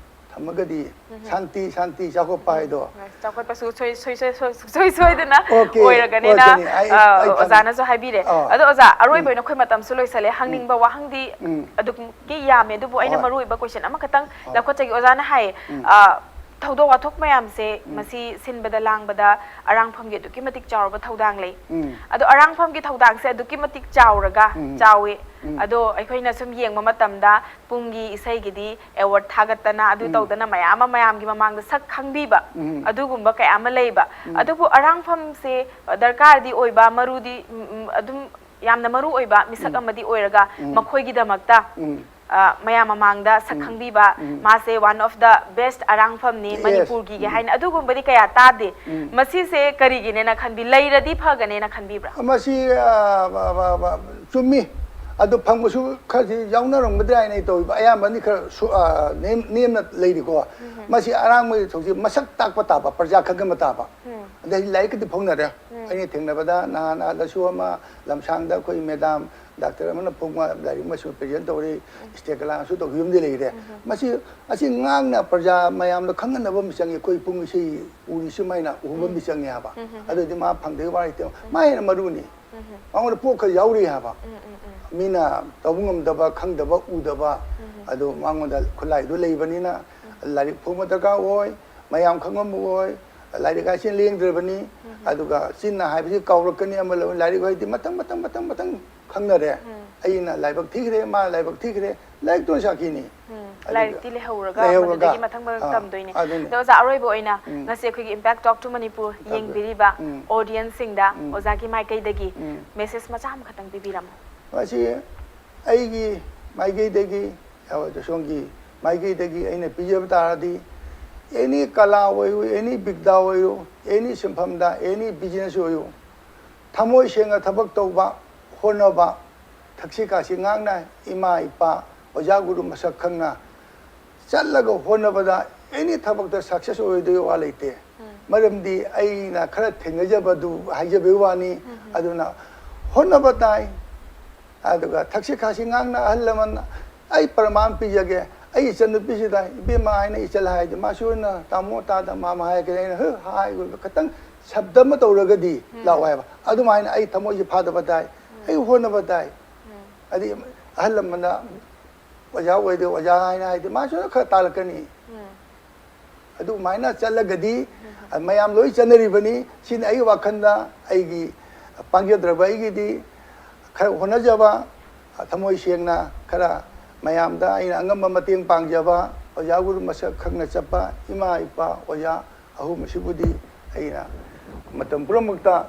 ꯊꯝꯃꯒꯗꯤ ꯁꯥꯟꯇꯤ, ꯁꯥꯟꯇꯤ, ꯆꯥꯎꯈꯠꯄ ꯍꯥꯏꯗꯣ꯫ ꯆꯥꯎꯈꯠꯄꯁꯨ ꯁꯣꯏ-, ꯁꯣꯏ-, ꯁꯣꯏ-, ꯁꯣꯏ-, ꯁꯣꯏꯗꯅ Okay, ꯑꯣꯏꯔꯒꯅꯤꯅ, ꯑꯣꯏꯔꯒꯅꯤ꯫ ꯑꯩ, ꯑ, ꯑꯩ ꯊꯝ-, ꯑꯣꯖꯥꯅꯁꯨ ꯍꯥꯏꯕꯤꯔꯦ꯫ ꯑꯥ꯫ ꯑꯗꯣ ꯑꯣꯖꯥ, ꯑꯔꯣꯏꯕ ꯑꯣꯏꯅ ꯑꯩꯈꯣꯏ ꯃꯇꯝꯁꯨ ꯂꯣꯏꯁꯜꯂꯦ꯫ ꯍꯪꯅꯤꯡꯕ ꯋꯥꯍꯪꯗꯤ ꯎꯝ꯫ ꯑꯗꯨꯛꯀꯤ ꯌꯥꯝꯃꯦ, ꯑꯗꯨꯕꯨ ꯑꯩꯅ ꯍꯣꯏ꯫ ꯃꯔꯨ ꯑꯣꯏꯕ question ꯑꯃꯈꯛꯇꯪ ꯍꯣꯏ꯫ ꯂꯧꯈꯠꯆꯒꯦ꯫ ꯑꯣꯖꯥꯅ ꯍꯥꯏꯌꯦ, ꯎꯝ꯫ ꯑ, ꯊꯧꯗꯣꯛ ꯋꯥꯊꯣꯛ ꯃꯌꯥꯝꯁꯦ ꯃꯁꯤ ꯁꯤꯟꯕꯗ ꯂꯥꯡꯕꯗ ꯑꯔꯥꯡꯐꯝꯒꯤ ꯑꯗꯨꯛꯀꯤ ꯃꯇꯤꯛ ꯆꯥꯎꯔꯕ ꯊꯧꯗꯥꯡ ꯂꯩ꯫ ꯎꯝ꯫ ꯑꯗꯣ ꯑꯔꯥꯡꯐꯝꯒꯤ ꯊꯧꯗꯥꯡꯁꯦ ꯑꯗꯨꯛꯀꯤ ꯃꯇꯤꯛ ꯆꯥꯎꯔꯒ, ꯎꯝ꯫ ꯆꯥꯎꯋꯤ꯫ ꯎꯝ꯫ ꯑꯗꯣ ꯑꯩꯈꯣꯏꯅ ꯁꯨꯝ ꯌꯦꯡꯕ ꯃꯇꯝꯗ ꯄꯨꯡꯒꯤ ꯏꯁꯩꯒꯤꯗꯤ award ꯊꯥꯒꯠꯇꯅ ꯑꯗꯨ ꯇꯧꯗꯅ ꯃꯌꯥꯝ ꯑꯃ ꯃꯌꯥꯝꯒꯤ ꯃꯃꯥꯡꯗ ꯁꯛ ꯈꯪꯕꯤꯕ, ꯎꯝ꯫ ꯑꯗꯨꯒꯨꯝꯕ ꯀꯌꯥ ꯑꯃ ꯂꯩꯕ꯫ ꯑꯗꯨꯕꯨ ꯑꯔꯥꯡꯐꯝꯁꯦ ꯗꯔꯀꯥꯔꯗꯤ ꯑꯣꯏꯕ, ꯃꯔꯨꯗꯤ, ꯎꯝ, ꯎꯝ, ꯑꯗꯨꯝ ꯌꯥꯝꯅ ꯃꯔꯨ ꯑꯣꯏꯕ ꯃꯤꯁꯛ ꯑꯃꯗꯤ ꯑꯣꯏꯔꯒ, ꯎꯝ꯫ ꯃꯈꯣꯏꯒꯤꯗꯃꯛꯇ, ꯎꯝ꯫ ꯑ, ꯃꯌꯥꯝ ꯃꯃꯥꯡꯗ ꯁꯛ ꯎꯝ꯫ ꯈꯪꯕꯤꯕ, ꯎꯝ꯫ ꯃꯥꯁꯦ one of the best ꯑꯔꯥꯡꯐꯝꯅꯤ Yes. ꯃꯅꯤꯄꯨꯔꯒꯤꯒꯤ ꯎꯝ꯫ ꯍꯥꯏꯅ, ꯑꯗꯨꯒꯨꯝꯕꯗꯤ ꯀꯌꯥ ꯇꯥꯗꯦ꯫ ꯎꯝ꯫ ꯃꯁꯤꯁꯦ ꯀꯔꯤꯒꯤꯅꯦꯅ ꯈꯟꯕꯤ? ꯂꯩꯔꯗꯤ ꯐꯒꯅꯦꯅ ꯈꯟꯕꯤꯕ꯭ꯔꯥ? ꯃꯁꯤ, ꯑ, ꯕ-, ꯕ-, ꯕ-, ꯆꯨꯝꯃꯤ꯫ ꯑꯗꯨ ꯐꯪꯕꯁꯨ ꯈꯔꯗꯤ ꯌꯥꯎꯅꯔꯝꯒꯗ꯭ꯔꯥ ꯍꯥꯏꯅ ꯑꯩ ꯇꯧꯔꯤꯕ꯫ ꯑꯌꯥꯝꯕꯗꯤ ꯈꯔ ꯁꯨ-, ꯑ, ꯅꯦꯝ-, ꯅꯦꯝꯅ ꯂꯩꯔꯤꯀꯣ꯫ ꯃꯁꯤ ꯑꯔꯥꯡꯕꯒꯤ ꯊꯧꯁꯤ ꯃꯁꯛ ꯇꯥꯛꯄ ꯇꯥꯕ, ꯄ꯭ꯔꯖꯥ ꯈꯪꯍꯟꯕ ꯇꯥꯕ꯫ ꯑꯗꯩ ꯂꯥꯏꯔꯤꯛꯀꯗꯤ ꯐꯣꯡꯅꯔꯦ꯫ ꯑꯩꯅ ꯊꯦꯡꯅꯕꯗ ꯅꯍꯥꯟ, ꯑ, ꯂꯁꯨ ꯑꯃ ꯂꯝꯁꯥꯡꯗ ꯑꯩꯈꯣꯏ ꯃꯦꯗꯥꯝ ꯗꯥꯛꯇꯔ ꯑꯃꯅ ꯐꯣꯡꯕ ꯂꯥꯏꯔꯤꯛ ꯑꯃꯁꯨ ꯄ꯭ꯔꯦꯖꯦꯟ ꯇꯧꯔꯤ, ꯁ꯭ꯇꯦꯠ ꯀꯂꯥꯁꯨ ꯇꯧꯈꯤꯕ ꯑꯃꯗꯤ ꯂꯩꯔꯦ꯫ ꯃꯁꯤ, ꯑꯁꯤ ꯉꯥꯡꯅ ꯄ꯭ꯔꯖꯥ ꯃꯌꯥꯝꯗ ꯈꯪꯍꯟꯅꯕ ꯑꯃ ꯆꯪꯉꯤ꯫ ꯑꯩꯈꯣꯏ ꯄꯨꯡ ꯏꯁꯩ ꯎꯔꯤ ꯁꯨꯃꯥꯏꯅ ꯎꯍꯟꯕ ꯑꯃꯗꯤ ꯆꯪꯉꯤ ꯍꯥꯏꯕ꯫ ꯑꯗꯨꯗꯤ ꯃꯥ ꯐꯪꯗꯕꯒꯤ ꯋꯥ ꯂꯩꯇꯦ꯫ ꯃꯥ ꯍꯦꯟꯅ ꯃꯔꯨꯅꯤ꯫ ꯃꯉꯣꯟꯗ ꯄꯣꯠ ꯈꯔ ꯌꯥꯎꯔꯤ ꯍꯥꯏꯕ꯫ ꯃꯤꯅ ꯇꯧꯕ ꯉꯝꯗꯕ, ꯈꯪꯗꯕ, ꯎꯗꯕ, ꯑꯗꯨ ꯃꯉꯣꯟꯗ ꯈꯨꯠꯂꯥꯏꯗꯨ ꯂꯩꯕꯅꯤꯅ ꯂꯥꯏꯔꯤꯛ ꯐꯣꯡꯕ ꯗꯔꯀꯥꯔ ꯑꯣꯏ, ꯃꯌꯥꯝ ꯈꯪꯕ ꯑꯃ ꯑꯣꯏ꯫ ꯂꯥꯏꯔꯤꯛ ꯍꯥꯏꯁꯤ ꯂꯦꯡꯗ꯭ꯔꯕꯅꯤ꯫ ꯑꯗꯨꯒ ꯆꯤꯟꯅ ꯍꯥꯏꯕꯁꯤ ꯀꯥꯎꯔꯛꯀꯅꯤ, ꯑꯃ ꯂꯧ-, ꯂꯥꯏꯔꯤꯛ ꯍꯥꯏꯗꯤ ꯃꯊꯪ, ꯃꯊꯪ, ꯃꯊꯪ, ꯃꯊꯪ ꯈꯪꯅꯔꯦ꯫ ꯑꯩꯅ ꯂꯥꯏꯕꯛ ꯊꯤꯈ꯭ꯔꯦ, ꯃꯥ ꯂꯥꯏꯕꯛ ꯊꯤꯈ꯭ꯔꯦ, ꯂꯥꯏꯔꯤꯛꯇꯨꯅ ꯁꯥꯈꯤꯅꯤ꯫ ꯎꯝ, ꯑꯗꯨꯒ ꯂꯥꯏꯔꯤꯛꯇꯤ ꯂꯩꯍꯧꯔꯒ ꯂꯩꯍꯧꯔꯒ, ꯃꯗꯨꯗꯒꯤ ꯃꯊꯪ ꯃꯊꯪ ꯑꯥ, ꯇꯝꯗꯣꯏꯅꯦ꯫ ꯑꯗꯨꯅꯦ꯫ ꯑꯗꯣ ꯑꯣꯖꯥ, ꯑꯔꯣꯏꯕ ꯑꯣꯏꯅ ꯎꯝ꯫ ꯉꯁꯤ ꯑꯩꯈꯣꯏꯒꯤ Impact Talk to Manipur ꯇꯥꯛꯄꯤꯌꯨ꯫ ꯌꯦꯡꯕꯤꯔꯤꯕ ꯎꯝ꯫ Audience ꯁꯤꯡꯗ ꯎꯝ꯫ ꯑꯣꯖꯥꯒꯤ ꯃꯥꯏꯀꯩꯗꯒꯤ ꯎꯝ꯫ Message ꯃꯆꯥ ꯑꯃꯈꯛꯇꯪ ꯄꯤꯕꯤꯔꯝꯃꯣ꯫ ꯃꯁꯤ ꯑꯩꯒꯤ ꯃꯥꯏꯀꯩꯗꯒꯤ, ꯁꯣꯝꯒꯤ ꯃꯥꯏꯀꯩꯗꯒꯤ ꯑꯩꯅ ꯄꯤꯖꯕ ꯇꯥꯔꯗꯤ, any ꯀꯂꯥ ꯑꯣꯏꯌꯨ, any ꯕꯤꯗ꯭ꯌꯥ ꯑꯣꯏꯌꯨ, any ꯁꯤꯟꯐꯝꯗ, any business ꯑꯣꯏꯌꯨ, ꯊꯃꯣꯏ ꯁꯦꯡꯅ ꯊꯕꯛ ꯇꯧꯕ, ꯍꯣꯠꯅꯕ, ꯊꯛꯁꯤ ꯈꯥꯁꯤ ꯉꯥꯛꯅ ꯏꯃꯥ ꯏꯄꯥ, ꯑꯣꯖꯥ ꯒꯨꯔꯨ ꯃꯁꯛ ꯈꯪꯅ ꯆꯠꯂꯒ ꯍꯣꯠꯅꯕꯗ any ꯊꯕꯛꯇ success ꯑꯣꯏꯗꯣꯏ ꯋꯥ ꯂꯩꯇꯦ꯫ ꯃꯔꯝꯗꯤ ꯑꯩꯅ ꯈꯔ ꯊꯦꯡꯅꯖꯕꯗꯨ ꯍꯥꯏꯖꯕꯒꯤ ꯋꯥꯅꯤ꯫ ꯑꯗꯨꯅ ꯍꯣꯠꯅꯕ ꯇꯥꯏ꯫ ꯑꯗꯨꯒ ꯊꯛꯁꯤ ꯈꯥꯁꯤ ꯉꯥꯡꯅ ꯑꯍꯜ ꯂꯃꯟ, ꯑꯩ ꯄ꯭ꯔꯃꯥꯟ ꯄꯤꯖꯒꯦ꯫ ꯑꯩ ꯏꯆꯟꯅꯨꯄꯤꯁꯤꯗ "ꯏꯕꯦꯝꯃ" ꯍꯥꯏꯅ ꯏꯆꯜ ꯍꯥꯏꯔꯗꯤ, ꯃꯥꯁꯨ ꯑꯣꯏꯅ "ꯇꯥꯃꯣ", "ꯇꯥꯗ", "ꯃꯥꯃ" ꯍꯥꯏꯔꯒꯗꯤ ꯑꯩꯅ "ꯍꯨ" ꯍꯥꯏꯕ ꯈꯇꯪ ꯁꯕꯗ ꯑꯃ ꯇꯧꯔꯒꯗꯤ ꯂꯥꯛꯑꯣ ꯍꯥꯏꯕ꯫ ꯑꯗꯨꯃꯥꯏꯅ ꯑꯩ ꯊꯃꯣꯏꯁꯦ ꯐꯥꯗꯕ ꯇꯥꯏ, ꯑꯩ ꯍꯣꯠꯅꯕ ꯇꯥꯏ꯫ ꯍꯥꯏꯗꯤ ꯑꯍꯜ ꯂꯃꯟꯅ ꯑꯣꯖꯥ ꯑꯣꯏꯗꯤ ꯑꯣꯖꯥ ꯍꯥꯏꯅ ꯍꯥꯏꯗꯤ ꯃꯥꯁꯨ ꯈꯔ ꯇꯥꯜꯂꯛꯀꯅꯤ꯫ ꯑꯗꯨꯃꯥꯏꯅ ꯆꯠꯂꯒꯗꯤ ꯃꯌꯥꯝ ꯂꯣꯏ ꯆꯠꯅꯔꯤꯕꯅꯤ꯫ ꯁꯤꯅꯤ ꯑꯩꯒꯤ ꯋꯥꯈꯜꯗ, ꯑꯩꯒꯤ ꯄꯥꯡꯖꯗ꯭ꯔꯕ ꯑꯩꯒꯤꯗꯤ ꯈꯔ ꯍꯣꯠꯅꯖꯕ, ꯊꯃꯣꯏ ꯁꯦꯡꯅ ꯈꯔ ꯃꯌꯥꯝꯗ ꯑꯩꯅ ꯑꯉꯝꯕ ꯃꯇꯦꯡ ꯄꯥꯡꯖꯕ, ꯑꯣꯖꯥ ꯒꯨꯔꯨ ꯃꯁꯛ ꯈꯪꯅ ꯆꯠꯄ ꯏꯃꯥ ꯏꯄꯥ ꯑꯣꯖꯥ ꯑꯍꯨꯝ ꯑꯁꯤꯕꯨꯗꯤ ꯑꯩꯅ ꯃꯇꯝ ꯄꯨꯝꯅꯃꯛꯇ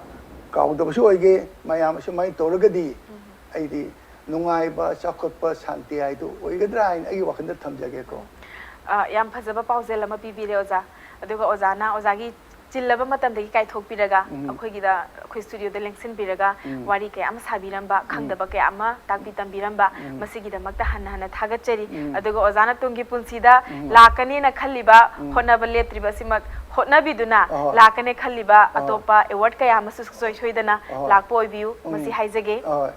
ꯀꯥꯎꯗꯕꯁꯨ ꯑꯣꯏꯒꯦ꯫ ꯃꯌꯥꯝ ꯑꯁꯨꯃꯥꯏꯅ ꯇꯧꯔꯒꯗꯤ ꯑꯩꯗꯤ ꯅꯨꯡꯉꯥꯏꯕ, ꯆꯥꯎꯈꯠꯄ, ꯁꯥꯟꯇꯤ ꯍꯥꯏꯗꯨ ꯑꯣꯏꯒꯗ꯭ꯔꯥ ꯍꯥꯏꯅ ꯑꯩꯒꯤ ꯋꯥꯈꯜꯗ ꯊꯝꯖꯒꯦꯀꯣ꯫ ꯑ, ꯌꯥꯝ ꯐꯖꯕ ꯄꯥꯎꯖꯦꯜ ꯑꯃ ꯄꯤꯕꯤꯔꯦ ꯑꯣꯖꯥ꯫ ꯑꯗꯨꯒ ꯑꯣꯖꯥꯅ ꯑꯣꯖꯥꯒꯤ ꯆꯤꯜꯂꯕ ꯃꯇꯝꯗꯒꯤ ꯀꯥꯏꯊꯣꯛꯄꯤꯔꯒ ꯎꯝ꯫ ꯑꯩꯈꯣꯏꯒꯤꯗ, ꯑꯩꯈꯣꯏ studio ꯗ ꯂꯦꯡꯁꯤꯟꯕꯤꯔꯒ ꯎꯝ꯫ ꯋꯥꯔꯤ ꯀꯌꯥ ꯑꯃ ꯁꯥꯕꯤꯔꯝꯕ, ꯎꯝ꯫ ꯈꯪꯗꯕ ꯀꯌꯥ ꯑꯃ ꯇꯥꯛꯄꯤ ꯇꯝꯕꯤꯔꯝꯕ, ꯎꯝ꯫ ꯃꯁꯤꯒꯤꯗꯃꯛꯇ ꯍꯟꯅ ꯍꯟꯅ ꯊꯥꯒꯠꯆꯔꯤ꯫ ꯎꯝ꯫ ꯑꯗꯨꯒ ꯑꯣꯖꯥꯅ ꯇꯨꯡꯒꯤ ꯄꯨꯟꯁꯤꯗ ꯎꯝ꯫ ꯂꯥꯛꯀꯅꯦꯅ ꯈꯜꯂꯤꯕ, ꯎꯝ꯫ ꯍꯣꯠꯅꯕ ꯂꯦꯞꯇ꯭ꯔꯤꯕ ꯑꯁꯤꯃꯛ ꯍꯣꯠꯅꯕꯤꯗꯨꯅ ꯑꯍꯣꯏ꯫ ꯂꯥꯛꯀꯅꯤ ꯈꯜꯂꯤꯕ ꯑꯍꯣꯏ꯫ ꯑꯇꯣꯞꯄ award ꯀꯌꯥ ꯑꯃꯁꯨ ꯁꯨꯡꯁꯣꯏ ꯁꯣꯏꯗꯅ ꯑꯍꯣꯏ꯫ ꯂꯥꯛꯄ ꯑꯣꯏꯕꯤꯌꯨ꯫ ꯎꯝ꯫ ꯃꯁꯤ ꯍꯥꯏꯖꯒꯦ꯫ ꯑꯍꯣꯏ꯫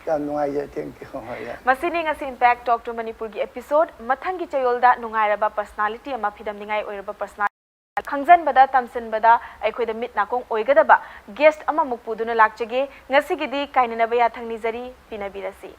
ꯌꯥꯝ ꯅꯨꯡꯉꯥꯏꯖꯩ꯫ Thank you. ꯍꯣꯏ, ꯌꯥꯝ ꯃꯁꯤꯅꯤ ꯉꯁꯤ Impact Talk to Manipur ꯒꯤ episode꯫ ꯃꯊꯪꯒꯤ ꯆꯌꯣꯜꯗ ꯅꯨꯡꯉꯥꯏꯔꯕ personality ꯑꯃ, ꯐꯤꯗꯝꯅꯤꯡꯉꯥꯏ ꯑꯣꯏꯔꯕ personality ꯈꯪꯖꯟꯕꯗ, ꯇꯝꯁꯤꯟꯕꯗ ꯑꯩꯈꯣꯏꯗ ꯃꯤꯠ ꯅꯥꯀꯣꯡ ꯑꯣꯏꯒꯗꯕ guest ꯑꯃꯃꯨꯛ ꯄꯨꯗꯨꯅ ꯂꯥꯛꯆꯒꯦ꯫ ꯉꯁꯤꯒꯤꯗꯤ ꯀꯥꯏꯅꯅꯕ ꯌꯥꯊꯪ ꯅꯤꯖꯔꯤ꯫ ꯄꯤꯅꯕꯤꯔꯁꯤ꯫